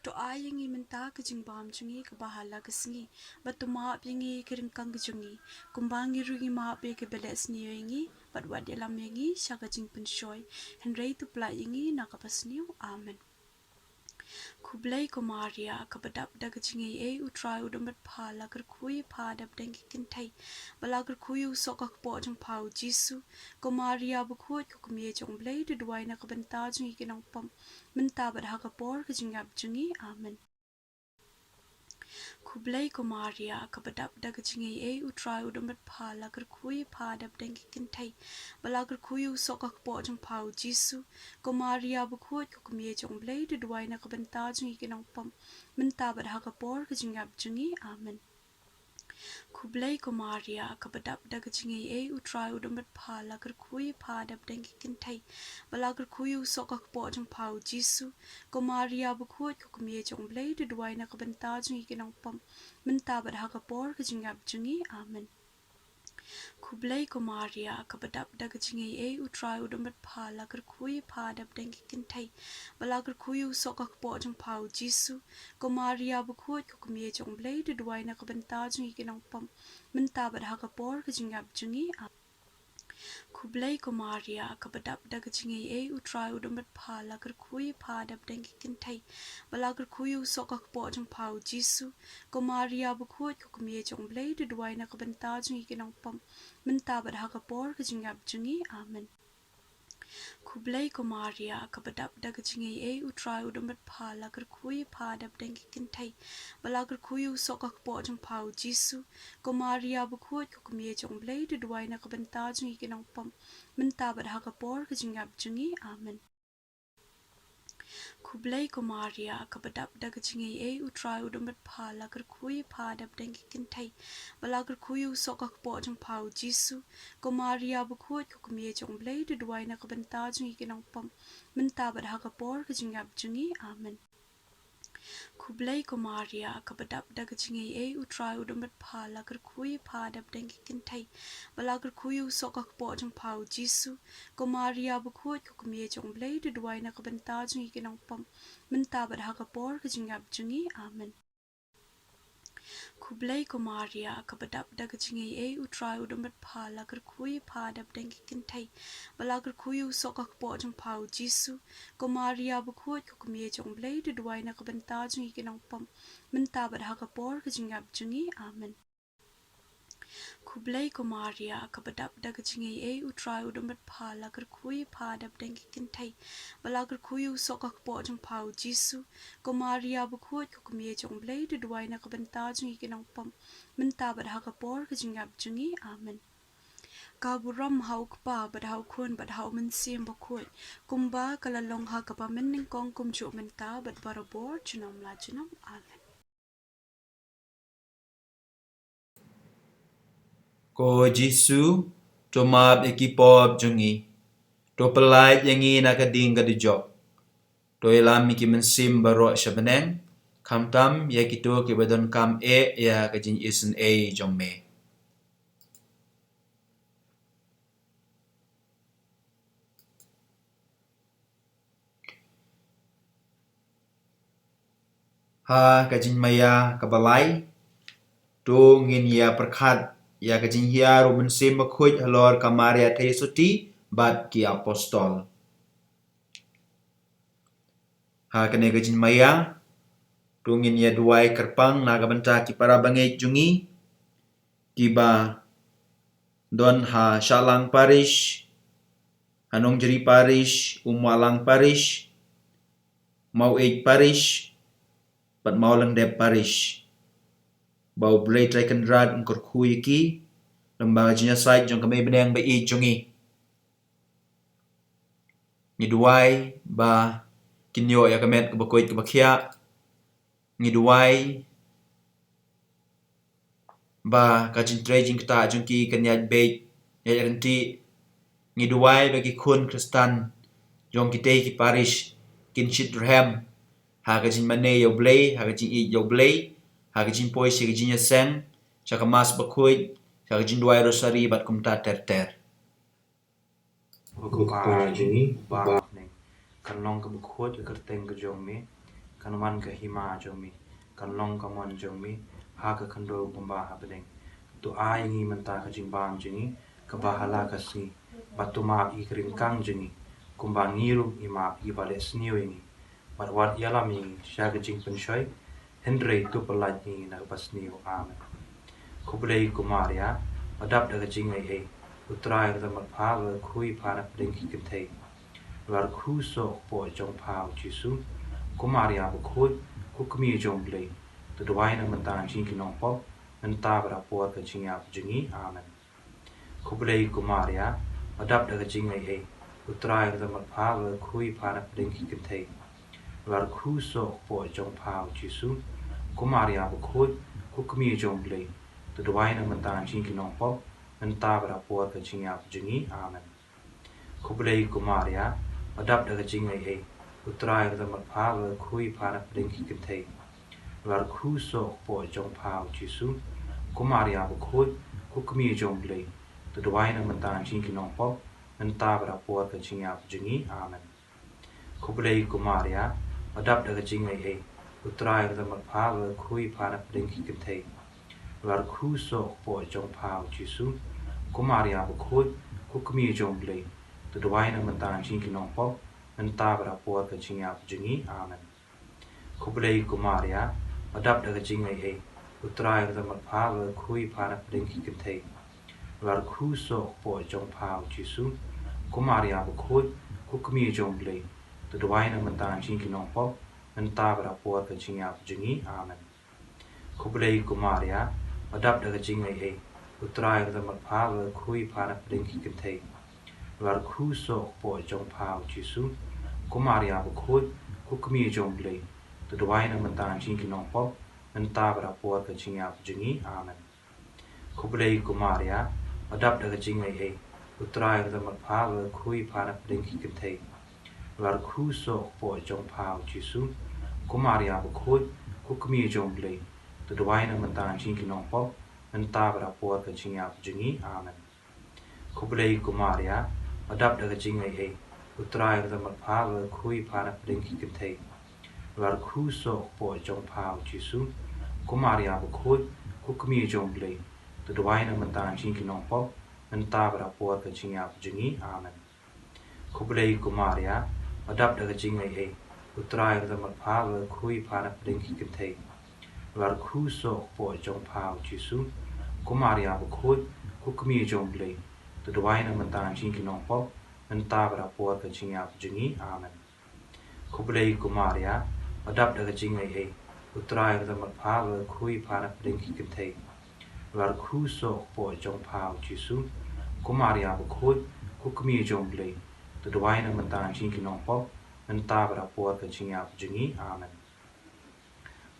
To ai ïa ngi mynta ka jingbam jong ngi kaba ha la ka sngi, bad to map ïa ngi ki ryngkang ka jong ngi, kumba ngi ruh ngi map ïa kiba leh sniew ïa ngi, bad wat ïalam ïa ngi sha ka jingpynshoi, hynrei to pyllait ïa ngi na kaba sniew. Amen. Khublei ko Maria, kaba dap da ka jingaiei, U Trai u don bad pha, la kyrkhu ïa pha da pdeng ki kynthei, bad la kyrkhu ïa u soh ka kpoh jong pha u Jisu. Ko Maria bakhuid, ko kmie jong U Blei, to duwai na ka bynta jong ngi ki nongpop, mynta bad ha ka por ka jingïap jong ngi. Amen. Khublei ko Maria, kaba dap da ka jingaiei, U Trai u don bad pha, la kyrkhu ïa pha da pdeng ki kynthei, bad la kyrkhu ïa u soh ka kpoh jong pha u Jisu. Ko Maria bakhuid, ko kmie jong U Blei, to duwai na ka bynta jong ngi ki nongpop, mynta bad ha ka por ka jingïap jong ngi. Amen. Khublei ko Maria, kaba dap da ka jingaiei, U Trai u don bad pha, la kyrkhu ïa pha da pdeng ki kynthei, bad la kyrkhu ïa u soh ka kpoh jong pha u Jisu. Ko Maria bakhuid, ko kmie jong U Blei, to duwai na ka bynta jong ngi ki nongpop, mynta bad ha ka por ka jingïap jong ngi. Amen. Khublei ko Maria, kaba dap da ka jingaiei, U Trai u don bad pha, la kyrkhu ïa pha da pdeng ki kynthei, bad la kyrkhu ïa u soh ka kpoh jong pha u Jisu. Ko Maria bakhuid, ko kmie jong U Blei, to duwai na ka bynta jong ngi ki nongpop, mynta bad ha ka por ka jingïap jong ngi. Amen. Khublei ko Maria, kaba dap da ka jingaiei, U Trai u don bad pha, la kyrkhu ïa pha da pdeng ki kynthei, bad la kyrkhu ïa u soh ka kpoh jong pha u Jisu. Ko Maria bakhuid, ko kmie jong U Blei, to duwai na ka bynta jong ngi ki nongpop, mynta bad ha ka por ka jingïap jong ngi. Amen. Khublei ko Maria, kaba dap da ka jingaiei, U Trai u don bad pha, la kyrkhu ïa pha da pdeng ki kynthei, bad la kyrkhu ïa u soh ka kpoh jong pha u Jisu. Ko Maria bakhuid, ko kmie jong U Blei, to duwai na ka bynta jong ngi ki nongpop, mynta bad ha ka por ka jingïap jong ngi. Amen. Khublei ko Maria, kaba dap da ka jingaiei, U Trai u don bad pha, la kyrkhu ïa pha da pdeng ki kynthei, bad la kyrkhu ïa u soh ka kpoh jong pha u Jisu. Ko Maria bakhuid, ko kmie jong U Blei, to duwai na ka bynta jong ngi ki nongpop, mynta bad ha ka por ka jingïap jong ngi. Amen. Khublei ko Maria, kaba dap da ka jingaiei, U Trai u don bad pha, la kyrkhu ïa pha da pdeng ki kynthei, bad la kyrkhu ïa u soh ka kpoh jong pha u Jisu. Ko Maria bakhuid, ko kmie jong U Blei, to duwai na ka bynta jong ngi ki nongpop, mynta bad ha ka por ka jingïap jong ngi. Amen. Khublei ko Maria, kaba dap da ka jingaiei, U Trai u don bad pha, la kyrkhu ïa pha da pdeng ki kynthei, bad la kyrkhu ïa u soh ka kpoh jong pha u Jisu. Ko Maria bakhuid, ko kmie jong U Blei, to duwai na ka bynta jong ngi ki nongpop, mynta bad ha ka por ka jingïap jong ngi. Amen. Khublei ko Maria, kaba dap da ka jingaiei, U Trai u don bad pha, la kyrkhu ïa pha da pdeng ki kynthei, bad la kyrkhu ïa u soh ka kpoh jong pha u Jisu. Ko Maria bakhuid, ko kmie jong U Blei, to duwai na ka bynta jong ngi ki nongpop, mynta bad ha ka por ka jingïap jong ngi. Amen. Ka burom ha u Kpa, bad ha u Khun, bad ha u Mynsiem Bakhuid, kumba ka la long ha kaba mynnyngkong, kumjuh mynta bad barabor, junom la junom. Amen. Ko Jisu, to map ïa ki pop jong ngi, to pyllait ïa ngi na ka ding ka dujok, to ïalam ïa ki mynsiem baroh sha bneng, khamtam ïa kito kiba donkam eh ïa ka jingisynei jong me. Ha ka jingmaïa kaba lai, to ngin ïa pyrkhat ïa ka jinghiar u Mynsiem Bakhuid halor ka Maria Theisotti bad ki apostol. Ha kane ka jingmaïa, to ngin ïa duwai kyrpang na ka bynta ki para bangeit jong ngi, kiba don ha Shahlang Parish, ha Nongjri Parish, Umwahlang Parish, Maweit Parish, bad Mawlyngdep Parish. Ba U Blei Trai Kynrad un kyrkhu ïa ki lyngba ka jingïasaid jong ka Mei Bneng ba ïeit jong ngi. Ngi duwai ba kin ïoh ïa ka met kaba koit kaba khiah. Ngi duwai ba ka jingtrei jingktah jong ki kan ïaid beit, ïaid ryntih. Ngi duwai ba ki khun Khristan jong kitei ki parish kin shitrhem ha ka jingmane ïa U Blei, ha ka jingïeit ïa U Blei, ha ka jingpoi sha ka jingïaseng, sha ka Mass bakhuid, sha ka jingduwai Rosari bad kumta ter ter. Ko Kpa jong ngi ba ha bneng, kan long kaba khuid ka kyrteng ka jong me, kan wan ka hima jong me, kan long ka mon jong me ha ka khyndew kumba ha bneng. To ai ïa ngi mynta ka jingbam jong ngi kaba ha la ka sngi, bad to map ïa ki ryngkang jong ngi kumba ngi ruh ngi map ïa kiba leh sniew ïa ngi. Bad wat ïalam ïa ngi sha ka jingpynshoi, hynrei to pyllait ïa ngi na kaba sniew. Amen. Khublei ko Maria, ba dap da ka jingaiei, U Trai u don bad pha, ba kyrkhu ïa pha na pdeng ki kynthei. Ba kyrkhu soh ka kpoh jong pha U Jisu. Ko Maria bakhuid, ko kmie jong U Blei, to duwai na ka bynta jong ngi ki nongpop, mynta bad ha ka por ka jingïap jong ngi. Amen. Khublei ko Maria, ba dap da ka jingaiei, U Trai u don bad pha, ba kyrkhu ïa pha na pdeng ki kynthei. Ba kyrkhu soh ka kpoh jong pha U Jisu. Ko Maria bakhuid, ko kmie jong U Blei, to duwai na ka bynta jong ngi ki nongpop, mynta bad ha ka por ka jingïap jong ngi. Amen. Khublei ko Maria, ba dap da ka jingaiei, U Trai u don bad pha, ba kyrkhu ïa pha na pdeng ki kynthei. Ba kyrkhu soh ka kpoh jong pha U Jisu. Ko Maria bakhuid, ko kmie jong U Blei, to duwai na ka bynta jong ngi ki nongpop, mynta bad ha ka por ka jingïap jong ngi. Amen. Khublei ko Maria, ba dap da ka jingaiei, U Trai u don bad pha, ba kyrkhu ïa pha na pdeng ki kynthei. Ba kyrkhu soh ka kpoh jong pha U Jisu. Ko Maria bakhuid, ko kmie jong U Blei, to duwai na ka bynta jong ngi ki nongpop, mynta bad ha ka por ka jingïap jong ngi. Amen. Khublei ko Maria, ba dap da ka jingaiei, U Trai u don bad pha, ba kyrkhu ïa pha na pdeng ki kynthei. Ba kyrkhu soh ka kpoh jong pha U Jisu. Ko Maria bakhuid, ko kmie jong U Blei, to duwai na ka bynta jong ngi ki nongpop, mynta bad ha ka por ka jingïap jong ngi. Amen. Khublei ko Maria, ba dap da ka jingaiei, U Trai u don bad pha, ba kyrkhu ïa pha na pdeng ki kynthei. Ba kyrkhu soh ka kpoh jong pha U Jisu. Ko Maria bakhuid, ko kmie jong U Blei, to duwai na ka bynta jong ngi ki nongpop, mynta bad ha ka por ka jingïap jong ngi. Amen. Khublei ko Maria, ba dap da ka jingaiei, U Trai u don bad pha, ba kyrkhu ïa pha na pdeng ki kynthei. Ba kyrkhu soh ka kpoh jong pha U Jisu. Ko Maria bakhuid, ko kmie jong U Blei, to duwai na ka bynta jong ngi ki nongpop, mynta bad ha ka por ka jingïap jong ngi. Amen. Khublei ko Maria, ba dap da ka jingaiei, U Trai u don bad pha, ba kyrkhu ïa pha na pdeng ki kynthei. Ba kyrkhu soh ka kpoh jong pha U Jisu. Ko Maria bakhuid, ko kmie jong U Blei, to duwai na ka bynta jong ngi ki nongpop, mynta bad ha ka por ka jingïap jong ngi. Amen. Khublei ko Maria, ba dap da ka jingaiei, U Trai u don bad pha, ba kyrkhu ïa pha na pdeng ki kynthei. Ba kyrkhu soh ka kpoh jong pha U Jisu. Ko Maria bakhuid, ko kmie jong U Blei, to duwai na ka bynta jong ngi ki nongpop, mynta bad ha ka por ka jingïap jong ngi. Amen. Khublei ko Maria, ba dap da ka jingaiei, U Trai u don bad pha, ba kyrkhu ïa pha na pdeng ki kynthei. Ba kyrkhu soh ka kpoh jong pha U Jisu. Ko Maria bakhuid, ko kmie jong U Blei, to duwai na ka bynta jong ngi ki nongpop, mynta bad ha ka por ka jingïap jong ngi. Amen.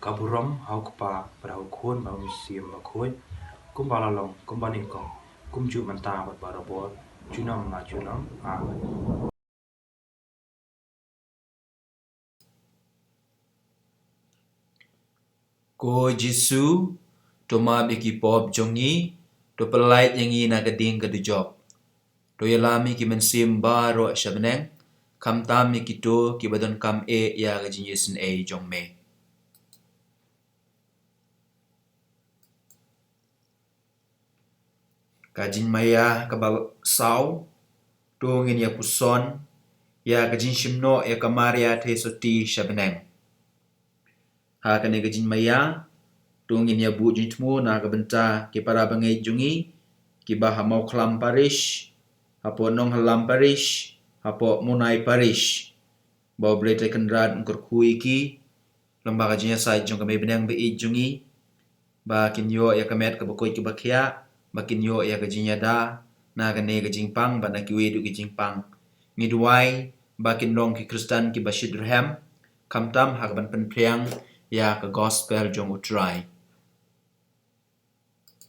Ka burom ha U Kpa, bad ha U Khun, bad ha U Mynsiem Bakhuid, kumba la long, kumba nyngkong, Kumjuh mynta bad barabor, junom la junom. Amen. Ko Jisu, to map ïa ki pop jong ngi, to pyllait ïa ngi na ka ding ka dujok. To ïalam ïa ki mynsiem baroh sha bneng, khamtam ïa kito kiba donkam eh ïa ka jingïaseng jong me. Ka jingmaïa kaba saw, to ngin ïa puson ïa ka jingshim noh ïa ka Maria Theisotti sha bneng. Ha kane ka jingmaïa, to ngin ïa buh jingthmu na ka bynta ki para bangeit jong ngi, kiba ha Mawkhlam Parish, hapoh Nonghalam Parish, hapoh Munai Parish. Ba U Blei Trai Kynrad un kyrkhu ïa ki, lyngba ka jingïasaid jong ka Mei Bneng ba ïeit jong ngi, ba kin ïoh ïa ka met kaba koit kaba khiah, ba kin ïoh ïa ka jingïada na kane ka jingpang bad na kiwei de ki jingpang. Ngi duwai ba kin long ki Khristan kiba shit rhem, khamtam ha kaban pynphriang ïa ka gospel jong U Trai.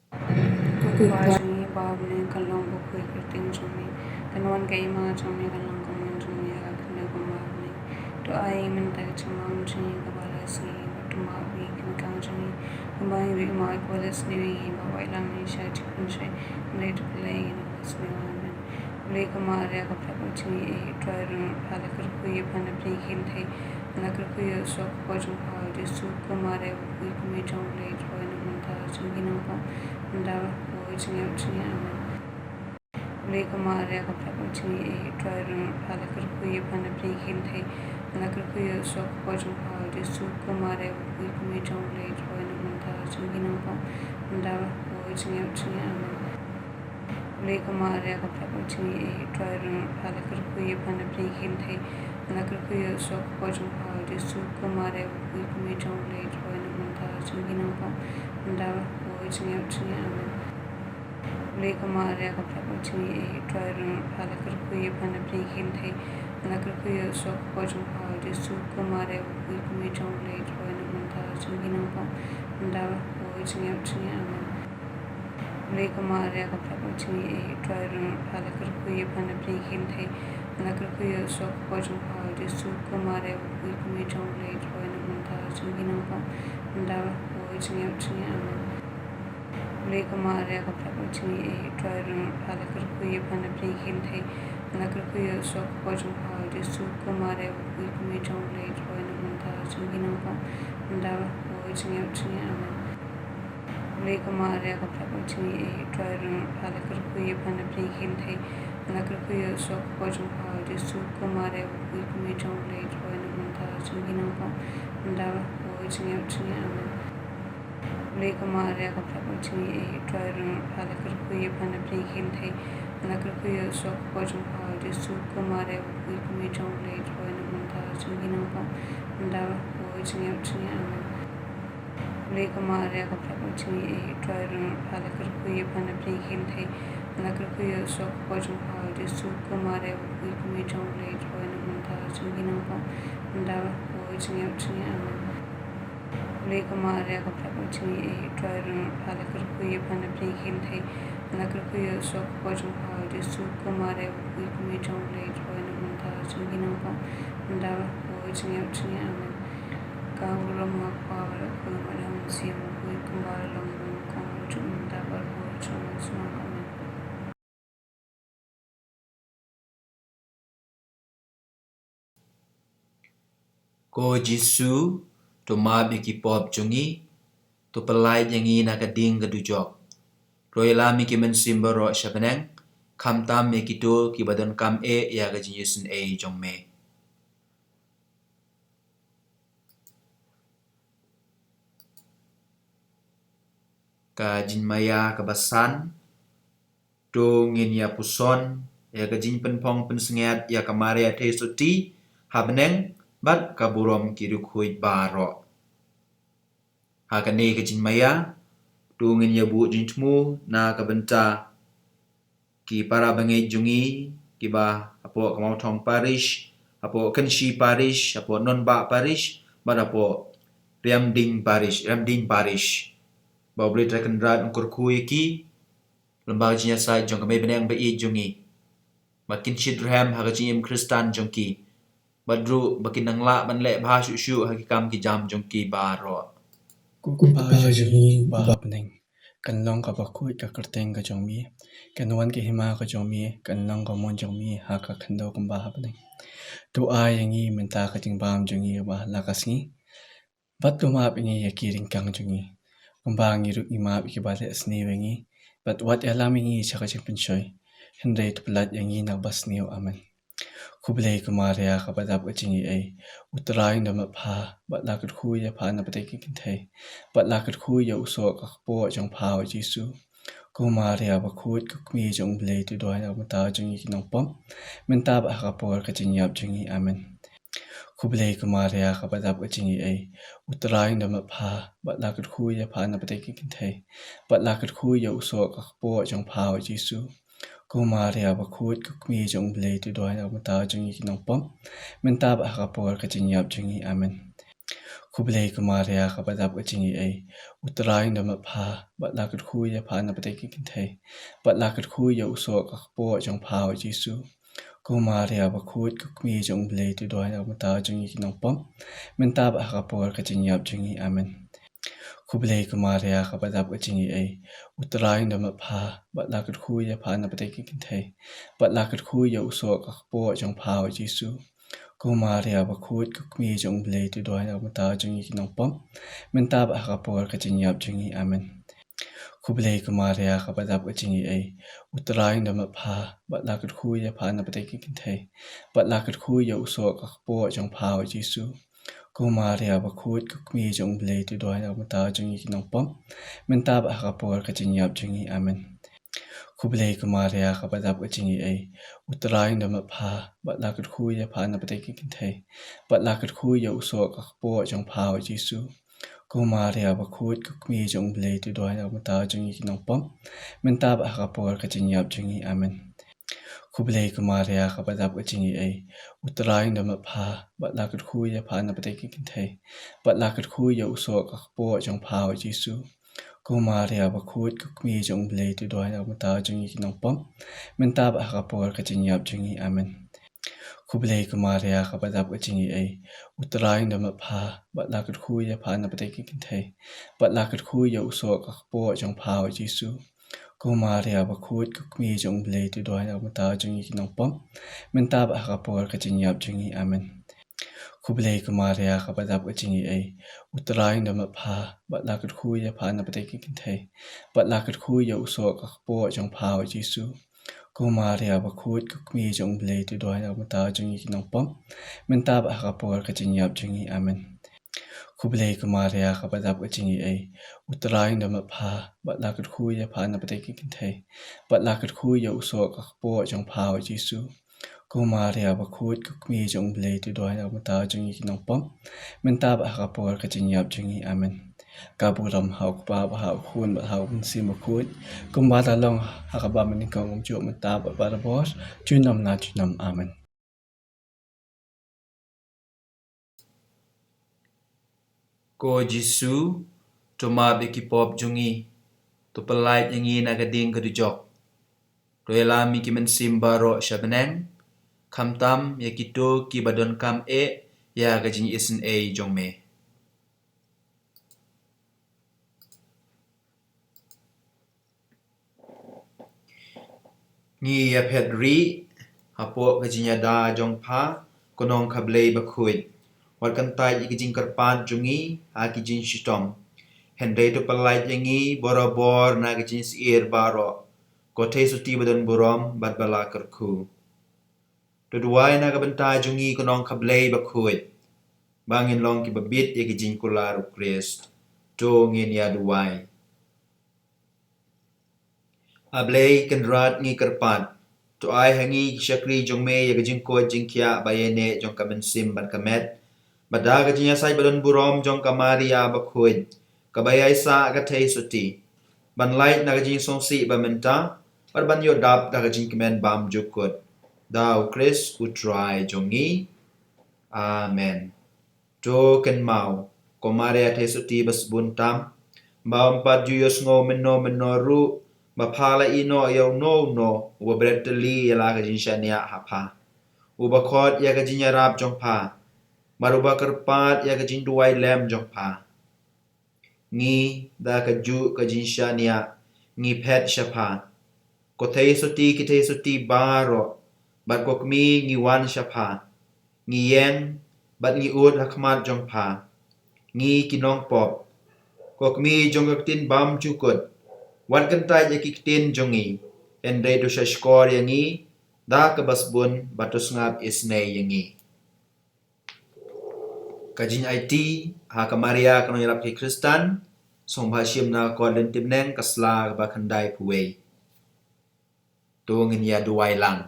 Ko Kpa jong ngi ba ha bneng, kan long ba khuid ka kyrteng jong me, kan wan ka hima jong me, kan long ka mon jong me ha ka khyndew kumba ha bneng. To ai mynta ka jingbam jong ngi kaba la sniew, bad to map ïa ki kyndang jong ngi, kumba ngi map ïa kiba la sniew ïa ngi, bad wat lam ngi sha jingpynshoi, hynrei to pynlait ïa ngi na kaba sniew. Amen. Blei ka Maria ka phrapmat jong ngi, eh, Trai ruh, pha la kyrkhu ïa pha na pdeng ki kynthei, la kyrkhu ïa u soh ka kpoh jong pha, u Jisu. Ko Maria, Bakhuid ka Mei jong U Blei, to wai na ka bynta jong ngi ki nongpop, mynta bad ha ka por jong ngi ban ïap. Amen. Blei ka Maria ka phrapmat jong ngi, eh, Trai ruh, pha la kyrkhu ïa pha na pdeng ki kynthei, la kyrkhu ïa u soh ka kpoh jong pha, u Jisu. Ko Maria, Bakhuid ka Mei jong U Blei, to wai na ka bynta jong ngi ki nongpop, mynta bad ha ka por jong ngi ban ïap. Amen. Blei ka Maria ka phrapmat jong ngi, eh, Trai ruh, pha la kyrkhu ïa pha na pdeng ki kynthei, la kyrkhu ïa u soh ka kpoh jong pha, u Jisu. Ko Maria, Bakhuid ka Mei jong U Blei, to wai na ka bynta jong ngi ki nongpop, mynta bad ha ka por jong ngi ban ïap. Amen. Blei ka Maria ka phrapmat jong ngi, eh, Trai ruh, pha la kyrkhu ïa pha na pdeng ki kynthei, la kyrkhu ïa u soh ka kpoh jong pha, u Jisu. Ko Maria, Bakhuid ka Mei jong U Blei, to wai na ka bynta jong ngi ki nongpop, mynta bad ha ka por jong ngi ban ïap. Amen. Blei ka Maria ka phrapmat jong ngi, eh, Trai ruh, pha la kyrkhu ïa pha na pdeng ki kynthei, la kyrkhu ïa u soh ka kpoh jong pha, u Jisu. Ko Maria, Bakhuid ka Mei jong U Blei, to wai na ka bynta jong ngi ki nongpop, mynta bad ha ka por jong ngi ban ïap. Amen. Blei ka Maria ka phrapmat jong ngi, eh, Trai ruh, pha la kyrkhu ïa pha na pdeng ki kynthei, la kyrkhu ïa u soh ka kpoh jong pha, u Jisu. Ko Maria, Bakhuid ka Mei jong U Blei, to wai na ka bynta jong ngi ki nongpop, mynta bad ha ka por jong ngi ban ïap. Amen. Blei ka Maria ka phrapmat jong ngi, eh, Trai ruh, pha la kyrkhu ïa pha na pdeng ki kynthei, la kyrkhu ïa u soh ka kpoh jong pha, u Jisu. Ko Maria, Bakhuid ka Mei jong U Blei, to wai na ka bynta jong ngi ki nongpop, mynta bad ha ka por jong ngi ban ïap. Amen. Blei ka Maria ka phrapmat jong ngi, eh, Trai ruh, pha la kyrkhu ïa pha na pdeng ki kynthei, la kyrkhu ïa u soh ka kpoh jong pha, u Jisu. Ko Maria, Bakhuid ka Mei jong U Blei, to wai na ka bynta jong ngi ki nongpop, mynta bad ha ka por jong ngi ban ïap. Amen. Blei ka Maria ka phrapmat jong ngi, eh, Trai ruh, pha la kyrkhu ïa pha na pdeng ki kynthei, la kyrkhu ïa u soh ka kpoh jong pha, u Jisu. Ko Maria, Bakhuid ka Mei jong U Blei, to wai na ka bynta jong ngi ki nongpop, mynta bad ha ka por jong ngi ban ïap. Amen. Blei ka Maria ka phrapmat jong ngi, eh, Trai ruh, pha la kyrkhu ïa pha na pdeng ki kynthei, la kyrkhu ïa u soh ka kpoh jong pha, u Jisu. Ko Maria, Bakhuid ka Mei jong U Blei, to wai na ka bynta jong ngi ki nongpop, mynta bad ha ka por jong ngi ban ïap. Amen. Ka burom ha u Kpa bad ha u Khun bad ha u Mynsiem Bakhuid, kumba la long ha kaba nyngkong, kumjuh mynta bad ha ka por jong ngi ban ïap. Amen. Ko Jisu, to map ïa ki pop jong ngi, to pyllait ïa ngi na ka ding ka dujok. To ïalam ïa ki mynsiem baroh sha bneng, khamtam ïa kito kiba donkam eh ïa ka jingïaseng jong me. Ka jingmaïa kaba san, to ngin ïa puson ïa ka jingpynphong pynsngiat ïa ka Maria Theisotti ha bneng bad ka burom ki riewkhuid baroh. Ha kane ka jingmaïa, to ngin ïa buh jingthmu na ka bynta ki para bangeit jong ngi kiba hapoh ka Mawthong Parish, hapoh Kynshi Parish, hapoh Nongbah Parish, bad hapoh Riamding Parish, Riamding Parish. Ba U Blei Trai Kynrad un kyrkhu ïa ki, lyngba ka jingïasaid jong ka Mei bneng ba ïeit jong ngi, ba kin shit rhem ha ka jingim Khristan jong ki, bad ruh ba kin nang lah ban leh bha shuh shuh ha ki kam ki jam jong ki baroh. Ko Kpa jong ngi ba ha bneng, kan long kaba khuid ka kyrteng ka jong me, kan wan ka hima ka jong me, kan long ka mon jong me ha ka khyndew kumba ha bneng. To ai ïa ngi mynta ka jingbam jong ngi ba la ka sngi, bad to map ïa ngi ïa ki ryngkang jong ngi, kumba ngi ruh ngi map ïa kiba leh sniew ïa ngi, bad wat ïalam ïa ngi sha ka jingpynshoi, hynrei to pyllait ïa ngi na kaba sniew. Amen. Khublei ko Maria kaba dap ka jingaiei, U Trai u don bad pha, bad la kyrkhu ïa pha na pdeng ki kynthei, bad la kyrkhu ïa u soh ka kpoh jong pha, U Jisu. Ko Maria bakhuid, ko Kmie jong U Blei, to duwai na ka bynta jong ngi ki nongpop, mynta bad ha ka por ka jingïap jong ngi. Amen. Khublei ko Maria kaba dap ka jingaiei, U Trai u don bad pha, bad la kyrkhu ïa pha na pdeng ki kynthei, bad la kyrkhu ïa u soh ka kpoh jong pha, U Jisu. Ko Maria bakhuid, ko Kmie jong U Blei, to duwai na ka bynta jong ngi ki nongpop, mynta bad ha ka por ka jingïap jong ngi. Amen. Khublei ko Maria kaba dap ka jingaiei, U Trai u don bad pha, bad la kyrkhu ïa pha na pdeng ki kynthei, bad la kyrkhu ïa u soh ka kpoh jong pha, U Jisu. Ko Maria bakhuid, ko Kmie jong U Blei, to duwai na ka bynta jong ngi ki nongpop, mynta bad ha ka por ka jingïap jong ngi. Amen. Khublei ko Maria kaba dap ka jingaiei, U Trai u don bad pha, bad la kyrkhu ïa pha na pdeng ki kynthei, bad la kyrkhu ïa u soh ka kpoh jong pha, U Jisu. Ko Maria bakhuid, ko Kmie jong U Blei, to duwai na ka bynta jong ngi ki nongpop, mynta bad ha ka por ka jingïap jong ngi. Amen. Khublei ko Maria kaba dap ka jingaiei, U Trai u don bad pha, bad la kyrkhu ïa pha na pdeng ki kynthei, bad la kyrkhu ïa u soh ka kpoh jong pha, U Jisu. Ko Maria bakhuid, ko Kmie jong U Blei, to duwai na ka bynta jong ngi ki nongpop, mynta bad ha ka por ka jingïap jong ngi. Amen. Khublei ko Maria kaba dap ka jingaiei, U Trai u don bad pha, bad la kyrkhu ïa pha na pdeng ki kynthei, bad la kyrkhu ïa u soh ka kpoh jong pha, U Jisu. Ko Maria bakhuid, ko Kmie jong U Blei, to duwai na ka bynta jong ngi ki nongpop, mynta bad ha ka por ka jingïap jong ngi. Amen. Khublei ko Maria kaba dap ka jingaiei, U Trai u don bad pha, bad la kyrkhu ïa pha na pdeng ki kynthei, bad la kyrkhu ïa u soh ka kpoh jong pha, U Jisu. Ko Maria bakhuid, ko Kmie jong U Blei, to duwai na ka bynta jong ngi ki nongpop, mynta bad ha ka por ka jingïap jong ngi. Amen. Khublei ko Maria kaba dap ka jingaiei, U Trai u don bad pha, bad la kyrkhu ïa pha na pdeng ki kynthei, bad la kyrkhu ïa u soh ka kpoh jong pha, U Jisu. Ko Maria bakhuid, ko Kmie jong U Blei, to duwai na ka bynta jong ngi ki nongpop, mynta bad ha ka por ka jingïap jong ngi. Amen. Khublei ko Maria kaba dap ka jingaiei, U Trai u don bad pha, bad la kyrkhu ïa pha na pdeng ki kynthei, bad la kyrkhu ïa u soh ka kpoh jong pha, U Jisu. Ko Maria bakhuid, ko Kmie jong U Blei, to duwai na ka bynta jong ngi ki nongpop, mynta bad ha ka por ka jingïap jong ngi. Amen. Khublei ko Maria kaba dap ka jingaiei, U Trai u don bad pha, bad la kyrkhu ïa pha na pdeng ki kynthei, bad la kyrkhu ïa u soh ka kpoh jong pha, U Jisu. Ko Maria bakhuid, ko Kmie jong U Blei, to duwai na ka bynta jong ngi ki nongpop, mynta bad ha ka por ka jingïap jong ngi. Amen. Ka burom ha U Kpa bad ha U Khun bad ha U Mynsiem Bakhuid, kumba la long ha kaba mynnyngkong, kumjuh mynta bad barabor, junom la junom. Amen. Ko Jisu, to map ïa ki pop jong ngi, to pyllait ïa ngi na ka ding ka dujok, to ïalam ïa ki mynsiem baroh sha bneng, khamtam ïa kito kiba donkam eh ïa ka jingisynei jong me. Ngi ïa phet rieh hapoh ka jingïada jong pha, ko Nongkha Blei bakhuid, wat kyntait ïa ki jingkyrpad jong ngi ha ki jingshitom, hynrei to pyllait ïa ngi barabor na ki jingsyier baroh, ko Theisotti ba don burom bad ba la kyrkhu. To duwai na ka bynta jong ngi, ko Nongkha Blei bakhuid, ba ngin long kiba bit ïa ki jingkular U Khrist. To ngin ïa duwai. A Blei Kynrad, ngi kyrpad, to ai ha ngi ki shakri jong me ïa ka jingkoit jingkhiah ba ïaineh jong ka mynsiem bad ka met, bad da ka jingïasaid ba don burom jong ka Maria bakhuid, kaba ïaisah ka Theisotti, ban lait na ka jingsngewsih ba mynta, bad ban ïoh dap da ka jingkmen bymjukut. Da U Khrist U Trai jong ngi. Amen. To kynmaw, ko Maria Theisotti ba sbun tam, ba ym pat ju ïohsngew mynno mynno ruh ba pha la ïehnoh ïa uno uno uba bret tylli ïa la ka jingshaniah ha pha, uba khot ïa ka jingïarap jong pha, bad uba kyrpad ïa ka jingduwai lem jong pha. Ngi, da kajuh ka jingshaniah, ngi phet sha pha, ko theisotti ki theisotti baroh, bad ko kmie, ngi wan sha pha, ngi ïeng bad ngi ud ha khmat jong pha, ngi ki nongpop, ko kmie jong ka ktien bymjukut, wat kyntait ïa ki ktien jong ngi, hynrei to shahshkor ïa ngi da kaba sbun, bad to sngap isynei ïa ngi. Ka jingaiti ha ka Maria ka nongïarap ki Khristan, sngewbha shim na ka kot Lynti Bneng, ka sla kaba khyndaiphew wei. To ngin ïa duwai lang.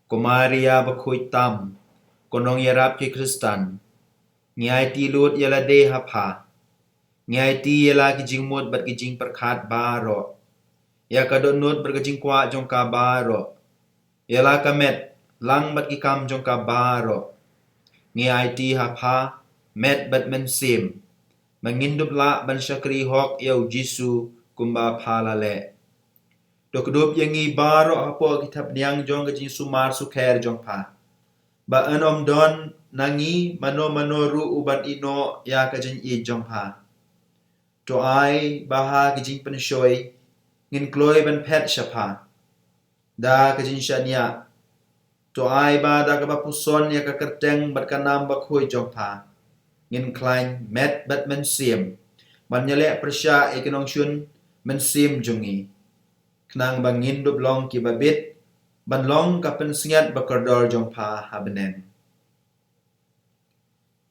Ko Maria bakhuid tam, ko nongïarap ki Khristan, ngi aiti lut ïa lade ha pha. Ngi aiti ïa la ki jingmut bad ki jingpyrkhat baroh, ïa ka dohnud bad ka jingkwah jong ka baroh, ïa la ka met lang bad ki kam jong ka baroh. Ngi aiti ha pha, met bad mynsiem, ba ngin dup lah ban shakri hok ïa u Jisu kumba pha la leh. To kdup ïa ngi baroh hapoh ki thapniang jong ka jingsumar sukher jong pha, ba yn ym don na ngi mano mano ruh uban ïehnoh ïa ka jingïeit jong pha. To ai ba ha ki jingpynshoi ngin kloi ban phet sha pha da ka jingshaniah. To ai ba da kaba puson ïa ka kyrteng bad ka nam bakhuid jong pha, ngin khlaiñ met bad mynsiem ban ïaleh pyrshah ïa ki nongshun mynsiem jong ngi, khnang ba ngin dup long kiba bit ban long ka pynsngiat bakordor jong pha ha bneng.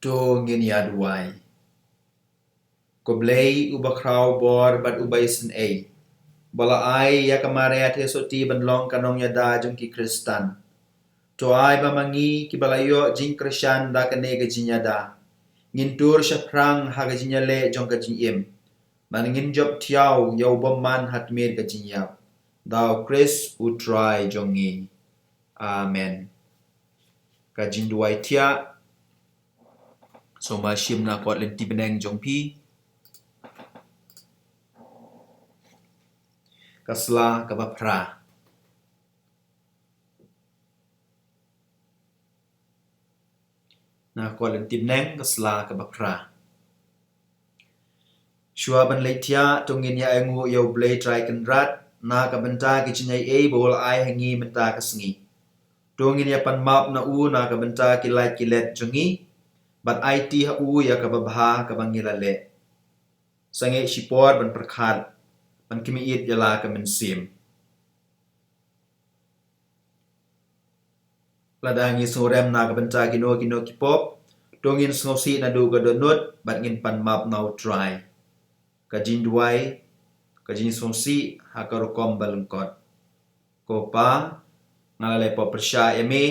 To ngin ïa duwai. Ko Blei uba khraw bor bad uba isynei, ba la ai ïa ka Maria theisotti ban long ka nongïada jong ki Khristan, to ai ba ma ngi kiba la ïoh jingkyrshan da kane ka jingïada, ngin tur shaphrang ha ka jingïaleh jong ka jingim, bad ngin jop thiaw ïa u bymman ha tmier ka jingïap. Da u Khrist u Trai jong ngi. Amen. Ka jingduwai thiah. Sngewbha shim na kot Lynti Bneng jong phi, ka sla kaba phra. Na kot Lynti Bneng, ka sla kaba phra. Shuwa ban leit thiah, to ngin ïa ainguh ïa u Blei Trai Kynrad na ka bynta ki jingaiei ba u la ai ha ngi mynta ka sngi. To ngin ïa pan map na u na ka bynta ki lait ki let jong ngi, bad aiti ha u ïa kaba bha kaba ngi la leh. Sangeh shipor ban pyrkhat, ban khmih ïit ïa la ka mynsiem. Lada ngi sngewrem na ka bynta kino kino ki pop, to ngin sngewsih naduh ka dohnud bad ngin pan map na u Trai. Ka jingduwai, ka jingsngewsih ha ka rukom ba lyngkot. Ko Pa, nga la leh pop pyrshah ïa me,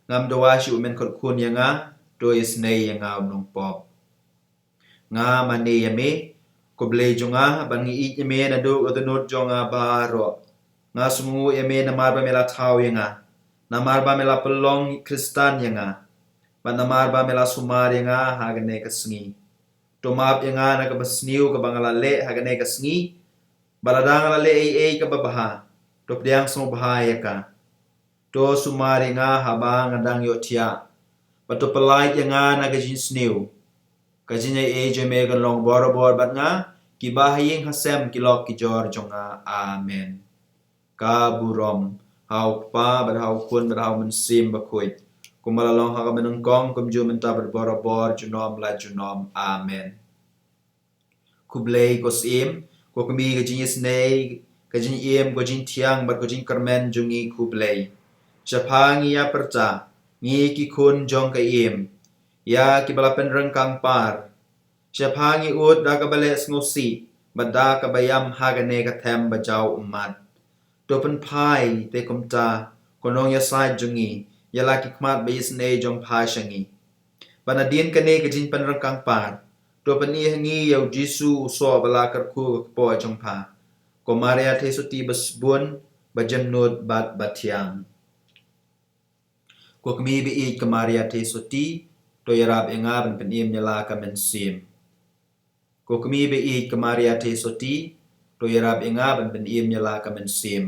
ngam dawa shuh men khot khun ïa nga, to isynei ïa nga u nongpop. Nga mane ïa me, ko Blei jong nga, ban ngi ïeit ïa me naduh ka dohnud jong nga baroh. Nga sngewnguh ïa me namar ba me la thaw ïa nga, namar ba me la pynlong Khristan ïa nga, bad namar ba me la sumar ïa nga ha kane ka sngi. To map ïa nga na kaba sniew kaba nga la leh ha kane ka sngi, bad lada nga la leh ei ei kaba bha, to pdiang sngewbha ïa ka. To sumar ïa nga haba nga dang ïohthiah, bad to pyllait ïa nga na ka jingsniew. Ka jingaiei jong me kan long borabor bad nga, kiba ha ïing ha sem ki lok ki jor jong nga. Amen. Ka burom ha u Kpa bad ha u Khun bad ha u Mynsiem Bakhuid, kumba la long ha kaba nyngkong, kumjuh mynta bad borabor, junom la junom. Amen. Khublei ko Syiem, ko Kmie ka jingisynei, ka jingim, ka jingthiang bad ka jingkyrmen jong ngi, khublei. Shaphang ngi ïa pyrta, ngi ki khun jong ka Im, ïa kiba la pynryngkang par. Shaphang ngi ud da kaba leh sngewsih bad da kaba ïam ha kane ka them ba jaw ummat. To pynphai te kumta, ko Nongïasaid jong ngi, ïa la ki khmat ba isynei jong pha sha ngi. Bad nadien kane ka jingpynryngkang par, to pyni ha ngi ïa u Jisu u soh ba la kyrkhu ka kpoh jong pha, ko Maria Theisotti ba sbun, ba jemnud bad ba thiang. Ko Kmie ba ïeit ka Maria Theisotti, to ïarap ïa nga ban pynim ïa la ka mynsiem. Ko Kmie ba ïeit ka Maria Theisotti, to ïarap ïa nga ban pynim ïa la ka mynsiem.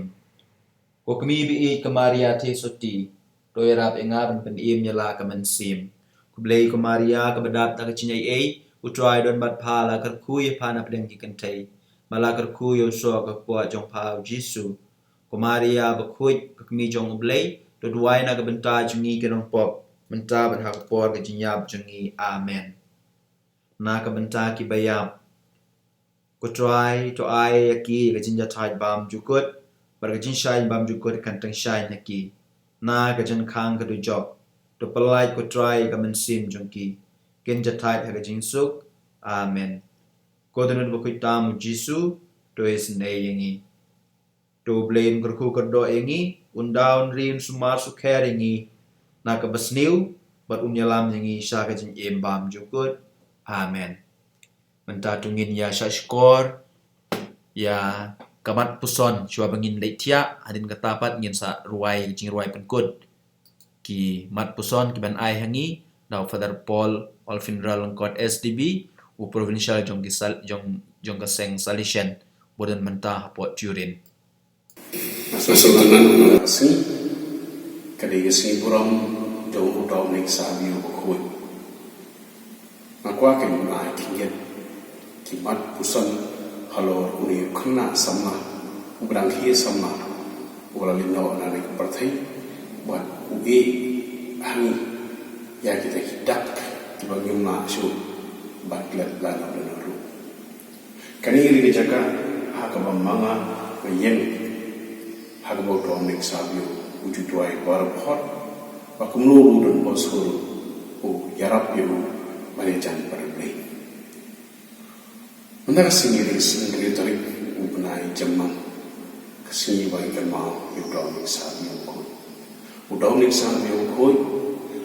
Ko kmie ba ïeit ka Maria Theisotti, to ïarap ïa nga ban pynim ïa la ka mynsiem. Khublei ko Maria kaba dap da ka jingaiei, U Trai u don bad pha, la kyrkhu ïa pha na pdeng ki kynthei, bad la kyrkhu ïa u soh ka kpoh jong pha U Jisu. Ko Maria bakhuid, ka kmie jong U Blei, to duwai na ka bynta jong ngi ki nongpop, mynta bad ha ka por ka jingïap jong ngi. Amen. Na ka bynta kiba ïap. Ko Trai, to ai ïa ki ka jingjahthait bymjukut, bad ka jingshai bymjukut kan tyngshaiñ ha ki. Na ka jingkhang ka dujok, to pyllait ko Trai ka mynsiem jong ki, kin jahthait ha ka jingsuk. Amen. Ko Dohnud bakhuid tam U Jisu, to isynei ïa ngi. To U Blei un kyrkhu kyrdoh ïa ngi, un da un ri un sumar sukher ïa ngi na kaba sniew, bad un ïalam ïa ngi sha ka jingim bymjukut. Amen. Mynta to ngin ïa shahshkor ïa ka mat puson, shuwa ba ngin leit thiah, hadien kata pat ngin sa rwai jingrwai pynkut ki mat puson kiban ai ha ngi da u Father Paul Olfinral Lyngkot S D B, u provincial jong ki sal-, jong, jong ka seng Salesian, ba don mynta hapoh Turin. Nga sngewsynei na ka sngi, ka dei ka sngi burom jong u Dominic Savio bakhuid. Nga kwah kein ban ai khyndiat ki mat puson halor une u khynnah samla uba dang khie samla, uba la leit noh na ka pyrthei, bad u ïeh ha ngi ïa kita ki dak kiba ngim lah shuh ban klet lano lano ruh. Kane ka dei ka jaka ha kaba ma nga nga ïeng, ha kaba u Dominic Savio u ju duwai barabor, ba kumno u Don Bosco ruh u ïarap ïa u ban ïajan bad U Blei. Mynta ka sngi ka dei ka sngi hynriew tarik u bnai Jymmang, ka sngi ba ngi kynmaw ïa u Dominic Savio bakhuid. U Dominic Savio bakhuid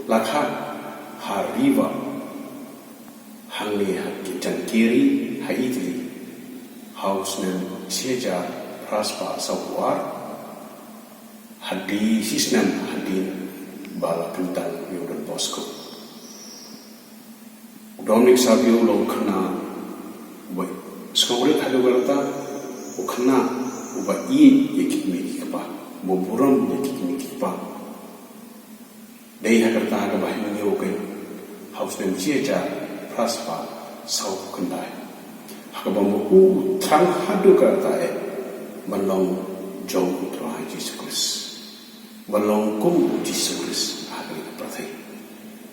la kha ha Riva, hangne ha ki Jankieri ha Italy, ha u snem shi hajar phra spah sawphew ar, hadien shi snem hadien ba la kyntang ïa u Don Bosco. U Dominic Savio u long u khynnah uba sngewrit haduh katta, u khynnah uba ïeit ïa ki kmie ki kpa, uba burom ïa ki kmie ki kpa. Dei ha ka rta kaba hynñiew kein, ha u snem shi hajar phra spah sawphew khyndai, ha kaba ma u u thrang haduh katta eh ban long jong u Trai Jisu Khrist, ban long kum u Jisu Khrist ha kane ka pyrthei.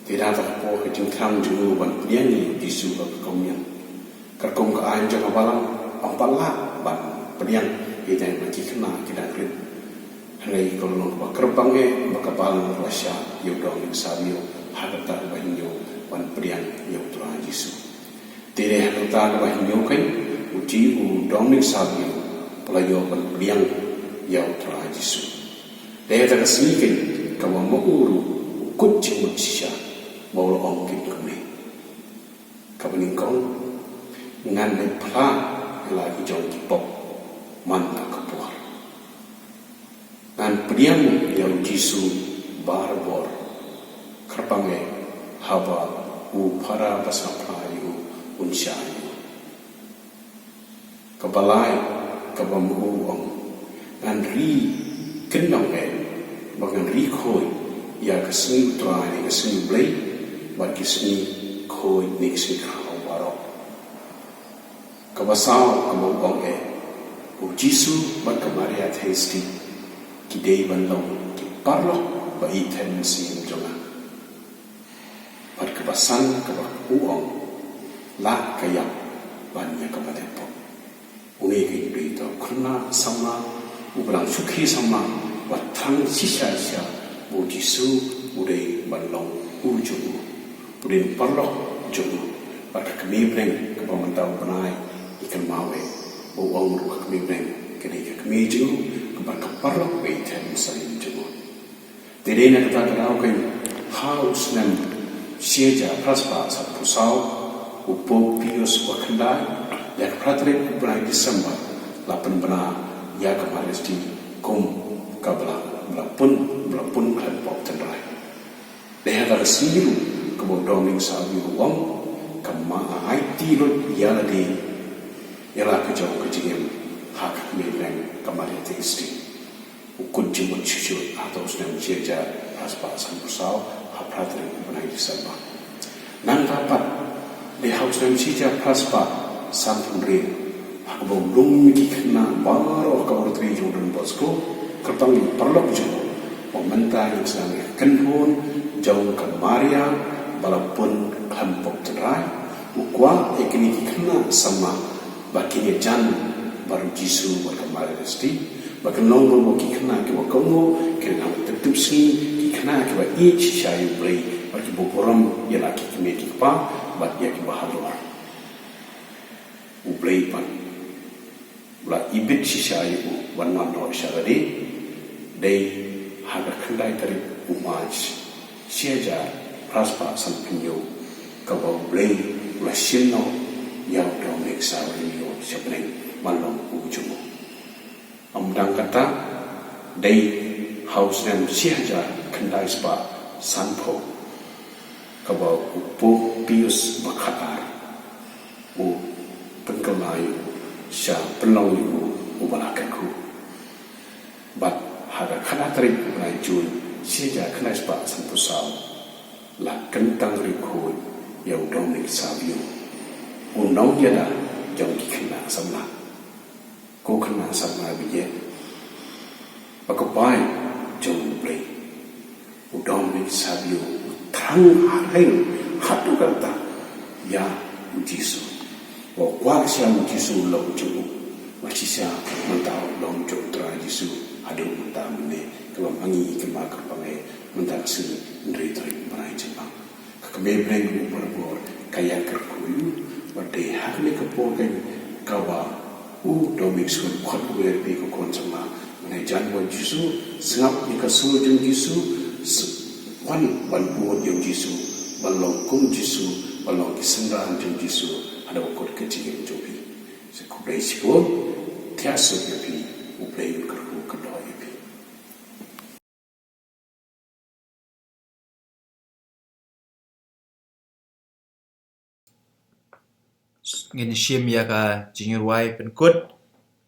Te da kata ka por ka jingthrang jong u ban pdiang ïa u Jisu ha ka kyrteng, katkum ka aiñ jong ka balang, ym pat lah ban pdiang ïa ki khynnah ki dang rit. Hynrei ka long kaba kyrpang eh ba ka balang ka la shah ïa u Dominic Savio ha ka rta kaba hynñiew ban pdiang ïa u Trai Jisu. Te dei ha ka rta kaba hynñiew kein, u Ji-, u Dominic Savio u la ïoh ban pdiang ïa u Trai Jisu. Dei ha kata ka sngi kein kaba ma u ruh u kut jingmut shisha, ba u la ong kein kumne: Kaba nyngkong, ngan leit phla ïa la ki jong ki pop man la ka por. Ngan pdiang ïa u Jisu barabor, kyrpang eh haba u phara ba sngewphla ïa u un shah ïa u. Kaba lai, kaba ma u ong, ngan ri kyndong eh, bad ngan ri khuid ïa ka sngi u Trai ne ka sngi u Blei, bad ki sngi khuid ne ki sngi khraw baroh. Kaba saw, kaba u ong eh, u Jisu bad ka Maria Theisotti ki dei ban long ki paralok ba ïeit them mynsiem jong nga. Bad kaba san, kaba u ong, lah ka ïap ban ïa kaba dei pop. Une kein u dei uta u khynnah samla uba dang shu khie samla, ba thrang shisha shisha ba u Jisu u dei ban long u jong u, u dei u paralok jong u. Bad ka kmie bneng kaba mynta u bnai ngi kynmaw eh, ba u ong ruh ka kmie bneng ka dei ka kmie jong u, kaba ka paralok ba ïeit them mynsiem jong u. Te dei na kata ka daw kein, ha u snem shi hajar phra spah sawphew saw, u Pope Pius ba khyndai, ïa ka phra tarik u bnai December, la pynbna ïa ka Maria Theisotti kum kaba la, ba la pun, ba la pun khlem pop tynrai. Dei ha kata ka sngi ruh kaba u Dominic Savio u ong, ka ma nga aiti lut ïa lade ïa la ka jong ka jingim Christi. U kut jingmut shuh shuh ha u snem shi hajar phra spah sanphew saw ha phra tarik u bnai December. Nangta pat, dei ha u snem shi hajar phra spah sanphew hynriew, ha kaba u lum ïa ki khynnah baroh ha ka oratory jong u Don Bosco, kyrpang ïa u paralok jong u ba mynta ngin sdang ïa ka kynhun jong ka Maria ba la pun khlem pop tynrai. U kwah ïa kine ki khynnah samla ba kin ïajan bad u Jisu bad ka Maria Theisotti, ba kin long kumba ki khynnah kiba kohnguh, ki dang tip tip sngi, ki khynnah kiba ïeit shisha ïa U Blei bad kiba burom ïa la ki kmie ki kpa bad ïa kiba halor. U Blei pat u la ibit shisha ïa u ban wan noh sha lade. Dei ha ka khyndai tarik u March shi hajar phra spah sanphew hynñiew kaba U Blei u la shim noh ïa u Dominic Savio sha bneng ban long u jong u. Ym tang kata, dei ha u snem shi hajar khyndai spah sanphew kaba u Pope Pius ba khatar u pynkylla ïa u sha pynlong ïa u uba la kyrkhu. Bad ha ka khatar tarik u bnai Jun shi hajar khyndai spah sanphew saw la kyntang riewkhuid ïa u Dominic Savio, u nongïada jong ki khynnah samla. Ko khynnah samla baieit, bad ka bai jong U Blei, u Dominic Savio u thrang haduh katta ïa u Jisu. U kwah shisha u Jisu u long jong u. Bad shisha mynta u long jong u Trai Jisu haduh mynta mynne, kaba ma ngi kyrpang ïa mynta ka sngi hynriew tarik u bnai Jymmang. Ka Kmie bneng u barabor ka ïakyrkhu ïa u. Bad dei ha kane ka por kaba u Dominic Savio u khot u wer ïa phi ko khun samla ban ïajan bad u Jisu, sngap ïa ka sur jong u Jisu, wan ban bud ïa u Jisu, ban long kum u Jisu, ban long ki synran jong u Jisu ha kaba kut ka jingim jong phi. Sa khublei shibun, thiah suk ïa phi, U Blei un kyrkhu kyrdoh ïa phi. Ngin shim ïa ka jingrwai pynkut,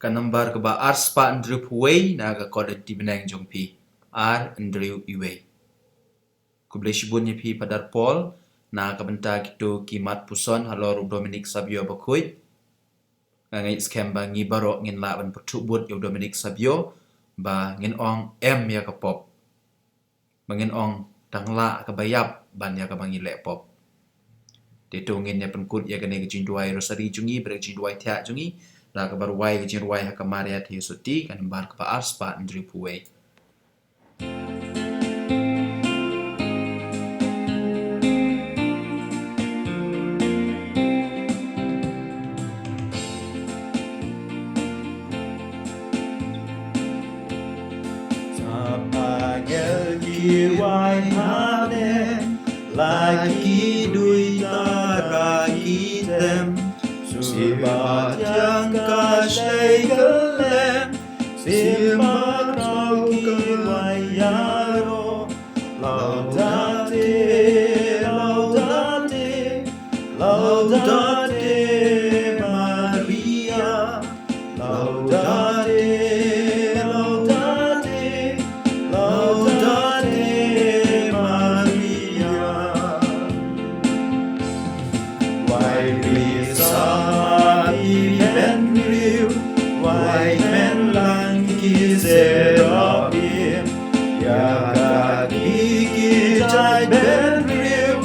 ka nambar kaba ar spah hynriew phew wei na ka kot lynti bneng jong phi. Ar hynriew wei. Khublei shibun ïa phi Phadar Paul na ka bynta kito ki mat puson halor u Dominic Savio bakhuid. Nga ngeit skhem ba ngi baroh ngin lah ban pyrthuh bud ïa u Dominic Savio ba ngin ong em ïa ka pop. Ba ngin ong tang lah kaba ïap ban ïa kaba ngi leh pop. Te to ngin ïa pynkut ïa kane ka jingduwai rosari jong ngi bad ka jingduwai thiah jong ngi da kaba rwai ka jingrwai ha ka Maria Theisotti, ka nambar kaba ar spah hynriew phew wei. Sa angel ki wai ha ne, la ki duh tara ki tem, sumar jong ka shei kylleng, sumar rau ki wai ïaroh. Laudate, laudate, laudate Maria. Laudate, laudate, laudate Maria. Wai risa ki bynriew, wai kynlang ki seraphim, ïa ka kti ki jait bynriew,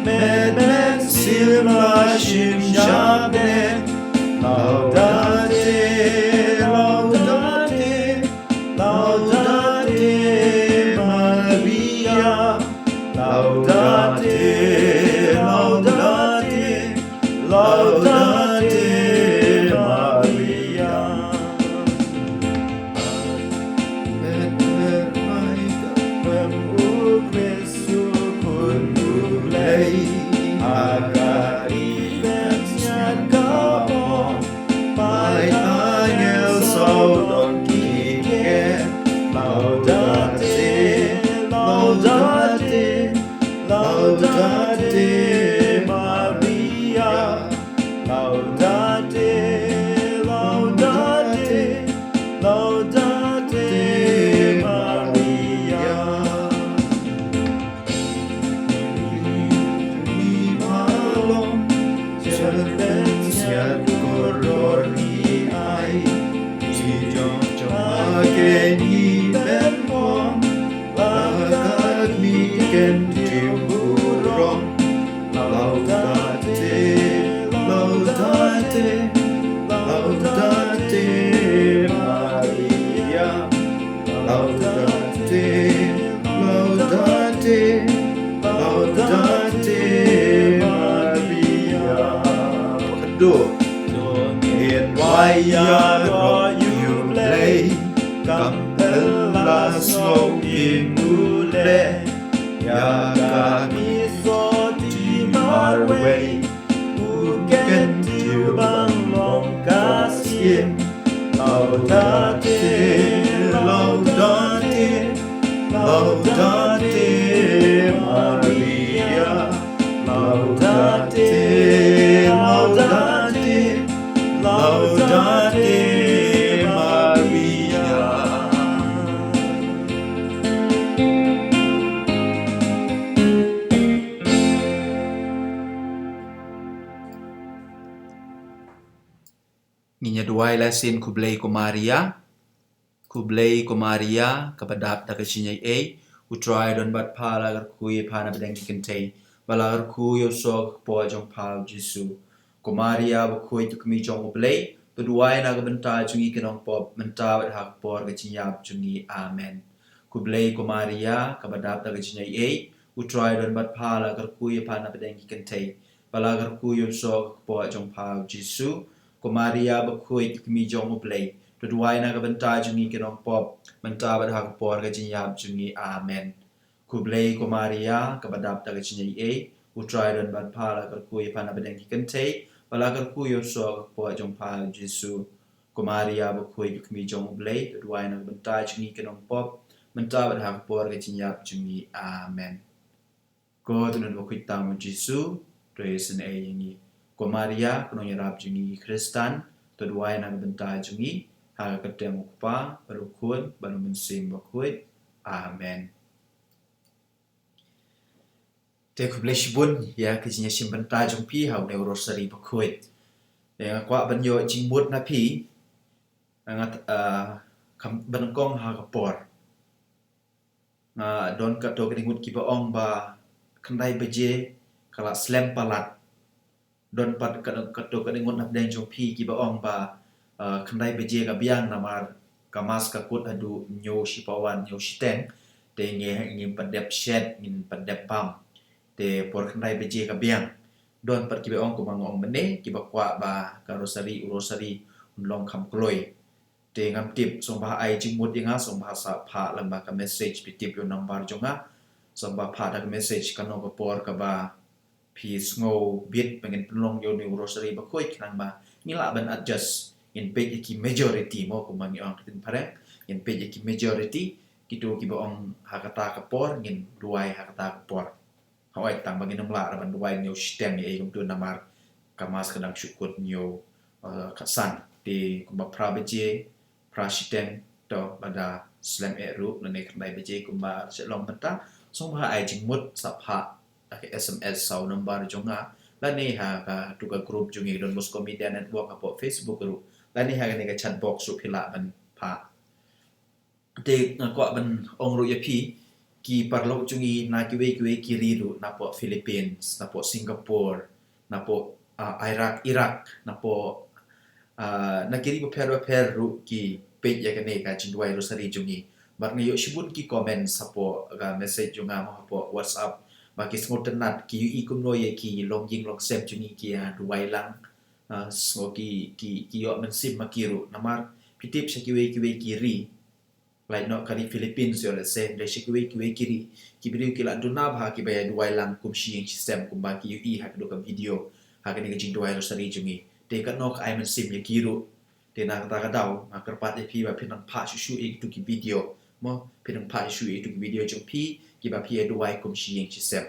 met met sim la shim sha bneng. Laudate, laudate, laudate Maria. Laudate, laudate, laudate Maria. Met met mai ka pem u Khrist u Khun u Blei, ha ka ri Bethlehem ka pop. Peit angel saw don ki khet. Laudate, laudate, laudate Maria. Laudate, laudate, laudate Laudate Maria, laudate, laudate, laudate Maria. Kadu. Don ngin wai ïaroh ïa u Blei, kam pynlah sngew ïing u leh, ïa ka misotti marwei. U kyntiew ban long ka syiem. Laudate, laudate, laudate Maria. Laudate, laudate, laudate Maria. Ngin ïa duwai la sien. Khublei ko Maria. Khublei ko Maria, kaba dap da ka jingaiei. U Trai u don bad pha, la kyrkhu ïa pha na pdeng ki kynthei, ba la kyrkhu ïa u soh ka kpoh jong pha u Jisu. Ko Maria bakhuid, u kmie jong u Blei, to duwai na ka bynta jong ngi ki nongpop, mynta bad ha ka por ka jingïap jong ngi. Amen. Khublei ko Maria, kaba dap da ka jingaiei. U Trai u don bad pha, la kyrkhu ïa pha na pdeng ki kynthei, ba la kyrkhu ïa u soh ka kpoh jong pha u Jisu. Ko Maria bakhuid, u kmie jong u Blei, to duwai na ka bynta jong ngi ki nongpop, mynta bad ha ka por ka jingïap jong ngi. Amen. Khublei ko Maria, kaba dap da ka jingaiei. U Trai u don bad pha, la kyrkhu ïa pha na pdeng ki kynthei, ba la kyrkhu ïa u soh ka kpoh jong pha u Jisu. Ko Maria bakhuid, u kmie jong u Blei, to duwai na ka bynta jong ngi ki nongpop, mynta bad ha ka por ka jingïap jong ngi. Amen. Ko Trai u don bakhuid tam u Jisu, to isynei ïa ngi. Ko Maria, ko nongïarap jong ngi ki Khristan, to duwai na ka bynta jong ngi, ha ka kyrteng u Kpa, bad u Khun, bad u Mynsiem Bakhuid. Amen. Te khublei shibun ïa ka jingïashim bynta jong phi ha une u Rosary bakhuid. Te nga kwah ban ïoh jingmut na phi, nga, ah, kham banyngkong ha ka por. Nga don katto katne ngut kiba ong ba khyndai baje ka la slem palat. Don pat ka, katto katne ngut na pdeng jong phi kiba ong ba, ah, khyndai baje ka biang namar ka Mass ka kut haduh hynñiew shipawan, hynñiew shiteng. Te ngi, ngim pat dep shet, ngim pat dep bam. Te por khyndai baje ka biang. Don pat kiba ong kumba nga ong mynne, kiba kwah ba ka Rosary, u Rosary un long kham kloi. Te ngam tip, sngewbha ai jingmut ïa nga, sngewbha sa phah lang bad ka message, phi tip ïa u number jong nga. Sngewbha phah da ka message kano ka por kaba phi sngew bit ba ngin pynlong ïa une u Rosary bakhuid, khnang ba ngin lah ban adjust, ngin peit ïa ki majority mo, kumba ngi ong ha ka ktien phareng, ngin peit ïa ki majority, kito kiba ong ha kata ka por, ngin duwai ha kata ka por. Hooid, tang ba ngin ym lah ruh ban duwai hynñiew shiteng ïa ei kumtu namar ka Mass ka dang shu kut hynñiew, eh, khatsan. Te kumba phra baje, phra shiteng, to lada slem eh ruh, lane khyndai baje kumba shu long mynta, sngewbha ai jingmut sa phah da ka S M S ha u number jong nga, lane ha katu ka group jong ngi Don Bosco Media Network hapoh Facebook ruh, lane ha kane ka chat box ruh phi lah ban phah. Te nga kwah ban ong ruh ïa phi, ki paralok jong ngi na kiwei kiwei ki ri ruh, napoh Philippines, napoh Singapore, napoh, ah, Iraq, Iraq, napoh, ah, na ki ri bapher bapher ruh ki peit ïa kane ka jingduwai Rosary jong ngi. Bad nga ïoh shibun ki comments hapoh ka message jong nga, hapoh WhatsApp, ba ki sngewtynnat, ki ïohi kumno ïa ki longïing longsem jong ngi ki ïa duwai lang. Ah, sngew ki, ki, ki ïoh mynsiem ma ki ruh. Namar phi tip sha kiwei kiwei ki ri, lait noh ka ri Philippines ïoh, let's say, hynrei sha kiwei kiwei ki ri, ki briew ki la duna bha kiba ïa duwai lang kum shi ïing shi sem kumba ki ïohi ha katu ka video, ha kane ka jingduwai Rosary jong ngi. Te kano ka ai mynsiem ïa ki ruh. Te na kata ka daw nga kyrpad ïa phi ba phin nang phah shuh shuh ïa kitu ki video. Mo, phin nang phah shuh shuh ïa kitu ki video jong phi kiba phi ïa duwai kum shi ïing shi sem.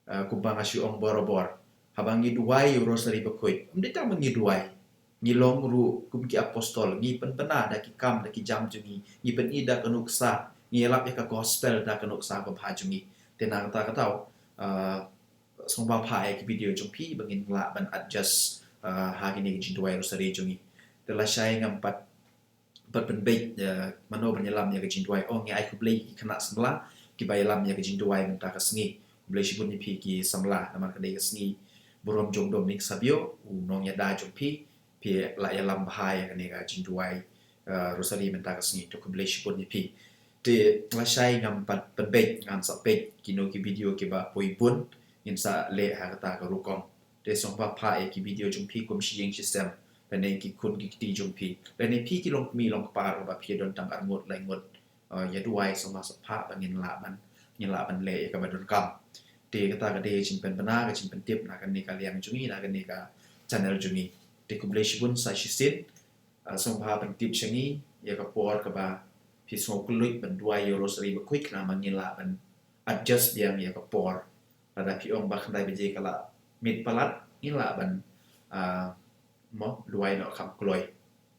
Ah, kumba nga shu ong borabor, haba ngi duwai ïa u Rosary bakhuid, ym dei tang ba ngi duwai, ngi long ruh kum ki apostol, ngi pynbna da ki kam da ki jam jong ngi, ngi pyni da ka nuksa, ngi ïalap ïa ka gospel da ka nuksa babha jong ngi. Te na kata ka daw, ah, sngewbha phah ïa ki video jong phi ba ngin lah ban adjust, ah, ha kine ki jingduwai Rosary jong ngi. Te lashai ngam pat pat pynbeit, eh, mano ban ïalam ïa ka jingduwai. Oh, ngi ai khublei ki khynnah samla kiba ïalam ïa ka jingduwai mynta ka sngi. Khublei shibun ïa phi ki samla namar ka dei ka sngi burom jong Dominic Savio, u nongïada jong phi, phi la ïalam bha ïa kane ka jingduwai, uh, Rosary mynta ka sngi, te khublei shibun ïa phi. Te lashai ngam pat pynbeit, ngan sa peit kino ki video kiba poi bun, ngin sa leh ha kata ka rukom. Te sngewbha phah ïa ki video jong phi kum shi ïing shi sem, lane ki khun ki kti jong phi, lane phi ki longkmie longkpa ruh ba phi don tang arngut laingut, uh, ïa duwai, sngewbha sa phah ba ngin lah ban, ngin lah ban leh ïa kaba donkam. Te kata ka dei ka jingpynbna, ka jingpyntip na kane ka liang jong ngi, na kane ka channel jong ngi. Te khublei shibun sa shisien, uh, sngewbha pyntip sha ngi ïa ka por kaba phi sngew kylluid ban duwai ïa u Rosary bakhuid, khnang ba ngin lah ban adjust biang ïa ka por. Lada phi ong ba khyndai baje ka la miet palat, ngin lah ban, ah, mo, duwai noh kham kloi.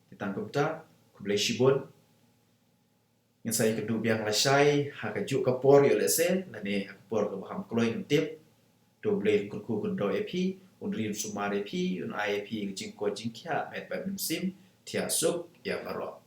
Te tang kumta, khublei shibun. Ngin sa ïakynduh biang lashai ha kajuh ka por ïoh lehse, lane ha ka por kaba kham kloi ngam tip. To U Blei un kyrkhu kyrdoh ïa phi, un ri un sumar ïa phi, un ai ïa phi ka jingkoit jingkhiah met bad mynsiem, thiah suk ïa baroh.